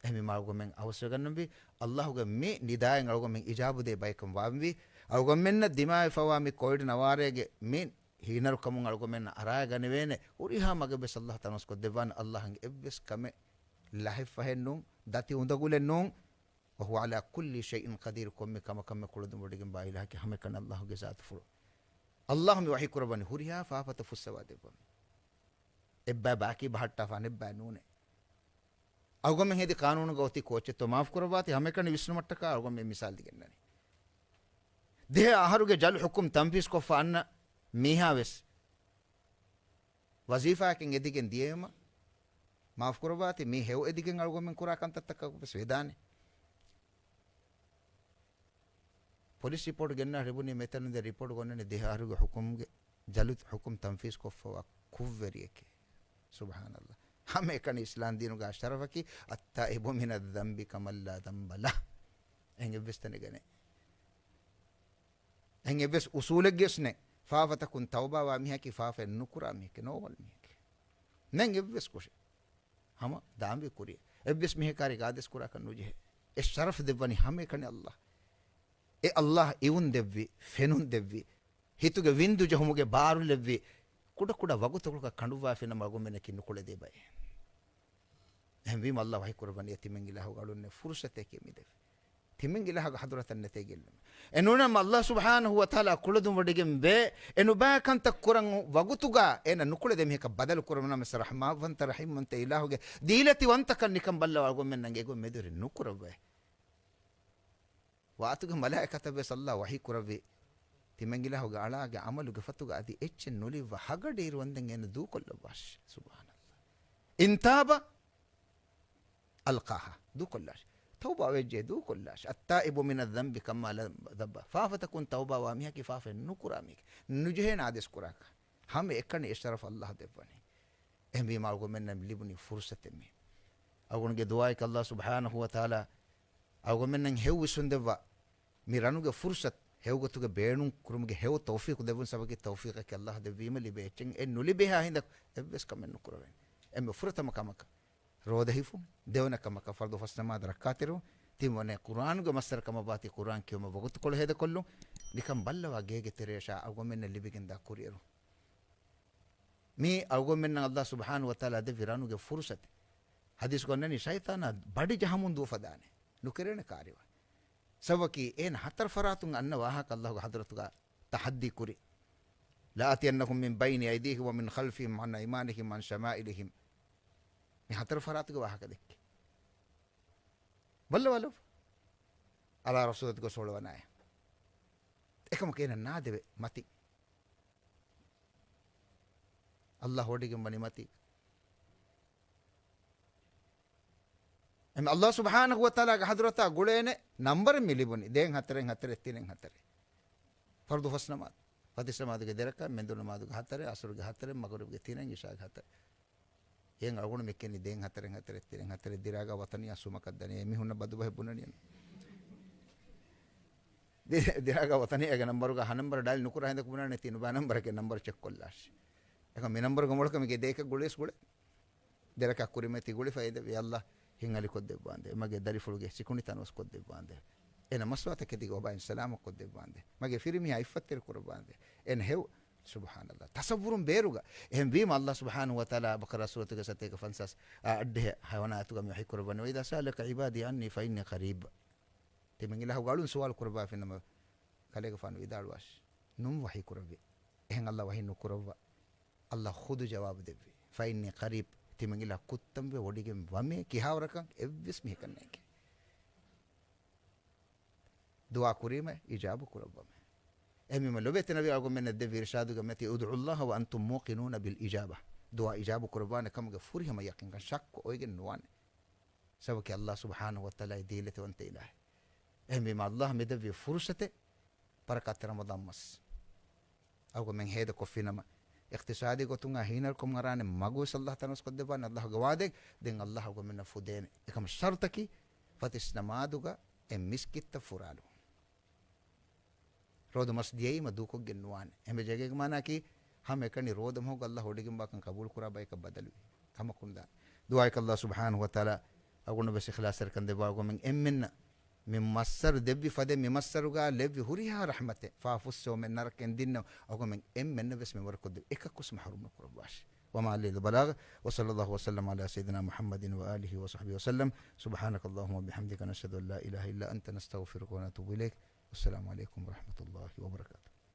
އެހެންވީމަ އަޅުގަނޑުމެން އަވަސްވެގަންނަންވީ، ﷲގެ މި ނިދާއިން އަޅުގަނޑުމެން އިޖާބަދޭ ބަޔަކަށް ވާންވީ، އަޅުގަނޑުމެންނަށް ދިމާވެފަވާ މި ކޮވިޑް ނަވާރައިގެ މި ހީނަރުކަމުން އަޅުގަނޑުމެންނަށް އަރާގަނެވޭނެ ހުރިހާ މަގެއްވެސް ﷲ ތަނަވަސްކޮށްދެއްވާނެ. ﷲ އަންގެ އެއްވެސް ކަމެއް ލަހެއް ފަހެއް ނޫން، ދަތި އުނދަގުލެއް ނޫން. وهو على كل شيء قدير، ކޮންމެ ކަމަކަށް ކުޅަދުން ވޮޑިގެންވާ އިލާހަކީ ހަމައެކަނި ﷲގެ ޒާތުފުޅު. ﷲ މި ވަޙީ ކުރައްވަނީ ހުރިހާ ފާފަތައް ފުއްސަވާ ދެއްވަމޭ. އެއްބައި ބާކީ ބަހައްޓާފާނެ އެއްބައި ނޫނޭ. އަޅުގަނޑުމެން ހެދި ޤާނޫނުގަ އޮތީ ކޯއްޗެއްތޯ މާފު ކުރައްވާތީ ހަމައެކަނި ވިސްނުމަށްޓަކާ އަޅުގަނޑުމެން މިސާލު ދިގެންނަނީ. ދިހަ އަހަރުގެ ޖަލު ޙުކުމް ތަންފީޒްކޮށްފަ އަންނަ މީހާވެސް ވަޒީފާއަކަށް އެދިގެން ދިޔައިމަ، މާފު ކުރައްވާތި، މީ ހެޔޮ އެދިގެން އަޅުގަނޑުމެން ކުރާ ކަންތައްތަކަށް ވެސް ވެދާނެ. ޕޮލިސް ރިޕޯޓް ގެންނާ ލިބުނީ މިތަނުން ދޭ ރިޕޯޓް ގޮންނަނީ ދެ އަހަރުގެ ޙުކުމްގެ ޖަލު ޙުކުމް ތަންފީޒް ކޮށްފަވާ ކުށްވެރިއެކޭ. ސުބްޙާނައްލާ. ހަމައެކަނި އިސްލާމް ދީނުގަ ޝަރަފަކީ، التائب من الذنب كمن لا ذنب له. އެހެން އެއްވެސް ތަނެއްގަ ނެތް. އެހެން އެއްވެސް އުސޫލެއްގެސް ނެތް. ފާފަތަކުން ތައުބާވާ މީހަކީ ފާފައެއް ނުކުރާ މީހެކޭ، ނޯމަލް މީހެކޭ. ނެތް އެއްވެސް ކުށެއް. ހަމަ ދާންވީ ކުރިއަށް. އެއްވެސް މީހަކާ އާދޭސް ކުރާކަށް ނުޖެހޭ. އެ ޝަރަފް ދެއްވަނީ ހަމައެކަނި އައްލާ. އެ އައްލާ އިވުން ދެއްވި، ފެނުން ދެއްވި، ހިތުގެ ވިންދު ޖެހުމުގެ ބާރުލެއްވި، ކުޑަކުޑަ ވަގުތުކޮޅަކަށް ކަނޑުއްވާފިނަމަ އަޅުގަނޑުމެންނަކީ ނުކުޅެދޭ ބައެއް. އެހެންވީމަ އައްލާ ވަޙީ ކުރައްވަނީ އެ ތިމަން އިލާހުގެ އަޅުންނެއް ފުރުޞަތެކޭ މި ދެއްވީ. ތިމަން އިލާހުގެ ޙަޟްރަތަށް ނެތޭ ގެއްލުމެއް. އެ ނޫނަމަ އައްލާ ސުބްޙާނަހޫ ވަތަޢާލާ ކުޅަދުންވޮޑިގެން ވޭ، އެ ނުބައި ކަންތައް ކުރަން ވަގުތުގަ އޭނަ ނުކުޅެދޭ މީހަކަށް ބަދަލު ކުރަމުން ނަމަ ރަޙްމާންވަންތަ ރަޙީމްވަންތަ އިލާހުގެ ދީލަތިވަންތަކަށް ނިކަން ބައްލަވާ އަޅުގަނޑުމެންނަށް އެގޮތް މެދުވެރި ނުކުރައްވައޭ. ވާތުގެ މަލާއިކަތަށް ވެސް އައްލާ ވަޙީ ކުރެއްވި، ތިމަން އިލާހުގެ އަޅާގެ ޢަމަލުގެ ފަތުގަ އަދި އެއްޗެއް ނުލިބި ވަ ހަގަޑިއިރު ވަންދެން އޭނަ ދޫކޮށްލައްވާށި. ސުބްޙާނައްލާ. إن تاب ألقاها، ދޫކޮށްލާށި. ތައުބާ ވެއްޖެ، ދޫކޮށްލާށި. التائب من الذنب كمن لا ذنب له. ފާފަތަކުން ތައުބާވާ މީހަކީ ފާފައެއް ނުކުރާ މީހެކޭ. ނުޖެހޭނެ އާދޭސް ކުރާކަށް. ހަމައެކަނި އެ ޝަރަފް އައްލާ ދެއްވަނީ. އެހެންވީމަ އަޅުގަނޑުމެންނަށް ލިބުނީ ފުރުޞަތެއް މީ. އަޅުގަނޑުގެ ދުޢާއަކީ އައްލާ ސުބްޙާނަހޫ ވަތަޢާލާ އަޅުގަނޑުމެންނަށް ހެޔޮ ވިސްނުން ދެއްވާ، މި ރަނުގެ ފުރުޞަތު ހެޔޮގޮތުގަ ބޭނުން ކުރުމުގެ ހެޔޮ ތައުފީޤު ދެއްވުން ސަބަބަކީ ތައުފީޤަކީ އައްލާ ދެއްވީމަ ލިބޭ އެއްޗެއް. އެ ނުލިބޭހާ ހިނދަކު އެއްވެސް ކަމެއް ނުކުރެވޭނެ. އެންމެ ފުރަތަމަ ކަމަކަށް ރޯދަ ހިފުން، ދެވަނަ ކަމަކަށް ފަރުޟު ފަސް ނަމާދު ރައްކާތެރިވުން، ތިންވަނަ ޤުރުއާނުގެ މައްސަރަ ކަމަށް ވާތީ ޤުރުއާން ކިޔުމަށް ވަގުތުކޮޅު ހޭދަކޮށްލުން، ނިކަން ބައްލަވާ ގޭގެ ތެރޭށާ އަޅުގަނޑުމެންނަށް ލިބިގެންދާ ކުރިއެރުން. މީ އަޅުގަނޑުމެންނަށް އައްލާ ސުބްޙާނަހޫ ވަތަޢާލާ ދެއްވި ރަނުގެ ފުރުޞަތެއް. ޙަދީޘްގަ އޮންނަނީ ޝައިޠާނާ ބަޑި ޖަހަމުން ދޫފަދާނެ. ނުކެރޭނެ ކާރިވާން. ސަބަބަކީ އޭނަ ހަތަރު ފަރާތުން އަންނަ ވާހަކަ އައްލާހުގެ ޙަޟްރަތުގަ ތަޙައްދީ ކުރި. لآتينهم من بين أيديهم ومن خلفهم وعن أيمانهم وعن شمائلهم. މި ހަތަރު ފަރާތުގެ ވާހަކަ ދެއްކި. ބައްލަވާލައްވަ. އައްލާ ރަސޫލަށް ގޮސް އޮޅުވަނާއެ. އެކަމަކު އޭނަ ނާދެވޭ މަތި. އައްލާ ހޯދިގެން ވަނީ މަތީ. އެމެ އައްލާ ސުބްޙާނަހޫ ވަތަޢާލާގެ ޙަޟްރަތާ ގުޅޭނެ ނަންބަރެއް މި ލިބުނީ. ދޭން ހަތަރެއް ހަތަރެއް ތިނެއް ހަތަރެއް. ފަރުޟު ފަސް ނަމާދު. ފަތިސް ނަމާދުގެ ދެ ރަކާތް، މެންދުރު ނަމާދުގެ ހަތަރެއް، އަސުރުގެ ހަތަރެއް، މަޣްރިބްގެ ތިނެއް، އިޝާގެ ހަތަރެއް. އެހެން އަޅުގަނޑު މި ކިޔަނީ ދޭން ހަތަރެއް ހަތަރެއް ތިނެއް ހަތަރެއް. ދިރާގާ ވަތަނިއްޔާ ސުމަކަށް ދަނީ. އެމީހުންނަށް ބަދުބަހެއް ބުނަނީ. ދި-، ދިރާގާ ވަތަނިއްޔާގެ ނަންބަރުގަ ހަ ނަންބަރު ޑައިލް ނުކުރާ ހިނދަކު ބުނާނެ ތި ނުބާ ނަންބަރަކީ ނަންބަރު ޗެކް ކޮށްލާށި. އެކަމް މި ނަންބަރުގެ މޮޅަކަށް މިގޭ ދޭކަށް ގުޅޭސް ގުޅޭ. ދެ ރަކާތް ކުރިމަތި ގުޅިފަ އެދެވި އައްލާ ހިތްހަލި ކޮށްދެއްވާނދޭ. މަގޭ ދަރިފުޅުގެ ސިކުނޑި ތަނަވަސް ކޮށްދެއްވާނދޭ. އޭނަ މަސްވާތަކެތީގެ އޮބާއިން ސަލާމަތް ކޮށްދެއްވާނދޭ. މަގޭ ފިރިމީހާ އިއްފަތްތެރި ކުރައްވާނދޭ. އޭނަ ހެޔޮ. ސުބްޙާނައްލާ. ތަޞައްވުރުން ބޭރުގަ. އެހެން ވީމަ އައްލާ ސުބްޙާނަހޫ ވަތަޢާލާ ބަޤަރާ ސޫރަތުގެ ސަތޭކަ ފަންސާސް އަށް އަށްޑިހަ ހަވަނަ އާޔަތުގަ މި ވަޙީ ކުރައްވަނީ، وإذا سألك عبادي عني فإني قريب. ތިމަން އިލާހުގެ އަޅުން ސުވާލު ކުރައްވާފިނަމަ، ކަލޭގެފާނު ވިދާޅުވާށި، ނުން ވަޙީ ކުރެއްވި. އެހެން އައްލާ ވަޙީ ނުކުރައްވާ. އައްލާ ޚުދު ޖަވާބު ދެއްވި. فإني قريب، ތިމަން އިލާ ކުއްތަންވެ ވޮޑިގެން ވަމޭ. ކިހާވަރަކަށް އެއްވެސް މީހަކަށް ނޭނގޭ. ދުޢާ ކުރީމަ އިޖާބަ ކުރައްވަމޭ. އެހެންވީމަ ލޮބެތި ނަބީ އަޅުގަނޑުމެންނަށް ދެއްވި އިރުޝާދުގެ މަތި، ادعوا الله وأنتم موقنون بالإجابة. ދުޢާ އިޖާބަ ކުރައްވާނެ ކަމުގެ ފުރިހަމަ ޔަޤީންކަން، ޝައްކު އޮވެގެން ނުވާނެ. ސަބަބަކީ އައްލާ ސުބްޙާނަހޫ ވަތަޢާލާ ދީލަތިވަންތަ އިލާހެއް. އެހެންވީމަ އައްލާ މިދެއްވި ފުރުޞަތެއް ބަރަކާތްތެރި ރަމަޟާން މަސް އަޅުގަނޑުމެން ހޭދަކޮށްފިނަމަ، އިޤްތިޞާދީ ގޮތުން ހީނަރުކަމުން އަރާނެ މަގުވެސް އައްލާ ތަނަވަސްކޮށްދެއްވާނެ. އައްލާހުގެ ވާދައެއް. ދެން އައްލާ އަޅުގަނޑުމެންނަށް ފުދޭނެ. އެކަމަށް ޝަރުޠަކީ ފަތިސް ނަމާދުގަ އެ މިސްކިތްތައް ފުރާލުން. ރޯދަ މަސް ދިޔައީމަ ދޫކޮށްގެން ނުވާނެ. އެހެންވެ ޖެހޭގެ މާނައަކީ، ހަމައެކަނި ރޯދަ މަހުގަ އައްލާ ހޯދިގެންވާކަން ޤަބޫލުކުރާ ބަޔަކަށް ބަދަލުވި ކަމަކުން ދާން. ދުޢާއަކީ އައްލާ ސުބްޙާނަހޫ ވަތަޢާލާ އަޅުގަނޑު ވެސް އިޚްލާޞްތެރިކަން ދެއްވާ އަޅުގަނޑުމެން އެންމެންނަށް މި މައްސަރު ދެއްވި ފަދަ މި މައްސަރުގަ ލެއްވި ހުރިހާ ރަޙްމަތެއް، ފާފުއްސެވުމެއް، ނަރަކައިން ދިންނެވުން އަޅުގަނޑުމެން އެންމެންނަށް ވެސް މި ވަރަކަށް ދެއްވި އެކަކުވެސް މަޙްރޫމް ނުކުރައްވާށި. وما علينا إلا البلاغ، وصلى الله وسلم على سيدنا محمد وآله وصحبه وسلم. سبحانك اللهم وبحمدك، نشهد أن لا إله إلا أنت، نستغفرك ونتوب إليك. والسلام عليكم ورحمة الله وبركاته.